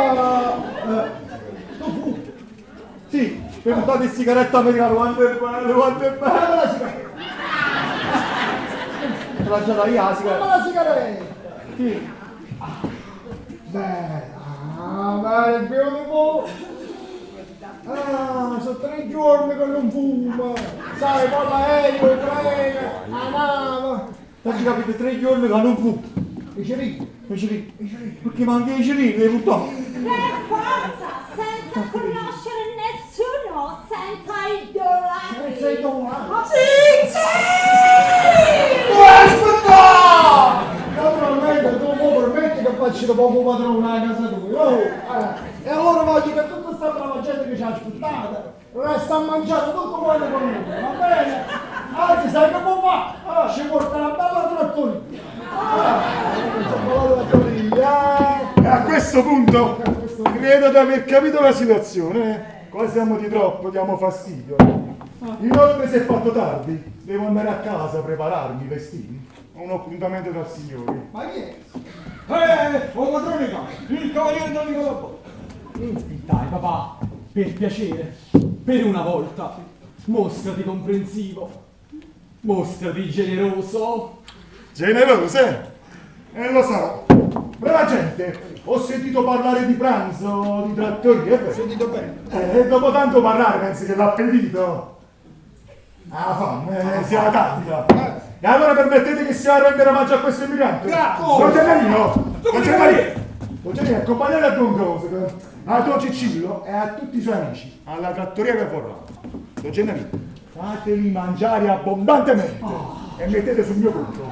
[SPEAKER 6] Sì, mi hai portato il sigaretto americano, quanto è bello, quanto è bello!
[SPEAKER 11] la sigaretta!
[SPEAKER 6] Te l'ho già data io la sigaretta.
[SPEAKER 11] Dammi la sigaretta!
[SPEAKER 6] Sì.
[SPEAKER 11] Bella, ah, very beautiful! Ah, sono tre giorni che non fumo! Sai, poi l'aereo, il treno, la nave!
[SPEAKER 6] T'hai capito, tre giorni che non fumo.
[SPEAKER 11] I cerini!
[SPEAKER 6] I cerini. Perché manca i cerini, li hai portati.
[SPEAKER 3] Per forza, senza conoscere nessuno, senza i dollari.
[SPEAKER 11] Senza i dollari?
[SPEAKER 3] Sì, sì!
[SPEAKER 6] Aspetta!
[SPEAKER 11] Naturalmente tu mo permetti che faccio da poco padrone a casa tua, oh, E allora voglio che tutta questa brava gente che ci ha aspettato resta a mangiare tutto quanto con noi, va bene? Anzi, sai che può fare? Ci porta una bella trattoria. Ah, una bella trattoria, eh.
[SPEAKER 12] E a questo punto credo di aver capito la situazione. eh. Qua siamo di troppo, diamo fastidio. Inoltre si è fatto tardi, devo andare a casa a prepararmi i vestiti. Ho un appuntamento dal signore.
[SPEAKER 11] Ma chi è?
[SPEAKER 8] Oh padrone casa, il cavaliere Don Nicola Bo.
[SPEAKER 9] Dai papà, per piacere, per una volta, mostrati comprensivo, mostrati generoso.
[SPEAKER 12] Generoso, eh? Eh, lo so. Brava gente, ho sentito parlare di pranzo, di trattoria. Ho
[SPEAKER 8] sentito bene.
[SPEAKER 12] E dopo tanto parlare pensi che l'appetito. Ah, fame, sia tanta. E allora permettete che sia a rendere omaggio a questo emigrante?
[SPEAKER 8] Grazie.
[SPEAKER 12] Don Gennarino, Don Gennarino, Don Gennarino, accompagnate a Don Coso, a Don Ciccillo e a tutti i suoi amici, alla trattoria che vorrà. Don Gennarino, fateli mangiare abbondantemente e mettete sul mio conto.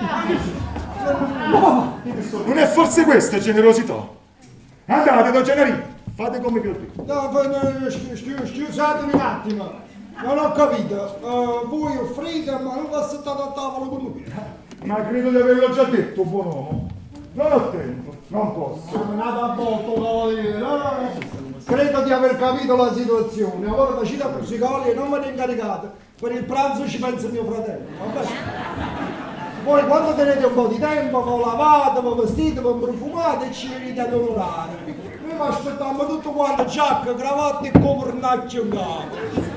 [SPEAKER 12] Non è forse questa generosità? Andate, Don Gennarino, fate come vi ho detto.
[SPEAKER 8] No, scusatemi un attimo, non ho capito. Voi offrite ma non vi assettate a tavola con noi.
[SPEAKER 12] Ma credo di averlo già detto, buon uomo. Non ho tempo, non posso.
[SPEAKER 11] Nata a volta, cavaliere, eh.
[SPEAKER 8] Credo di aver capito la situazione. Allora facite musicali e non me ne incaricate. Per il pranzo ci pensa mio fratello. Va bene? Voi quando tenete un po' di tempo, vi lavate, vi vestite, vi profumate e ci venite ad onorare. Noi vi aspettiamo tutto quanto, giacca, cravatta e copernacchio in capo.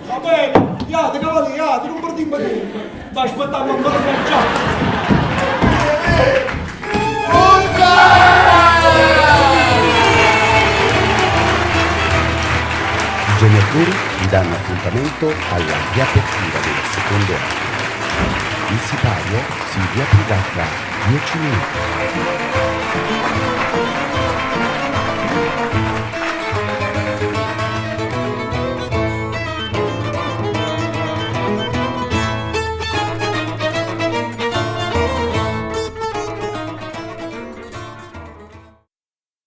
[SPEAKER 8] Va bene? Iate, cavaliere, iate, non perdiamo tempo. Vi aspettiamo ancora una giacca.
[SPEAKER 1] I genitori vi danno appuntamento alla riapertura del secondo atto. Il sipario si riaprirà tra 10 minuti.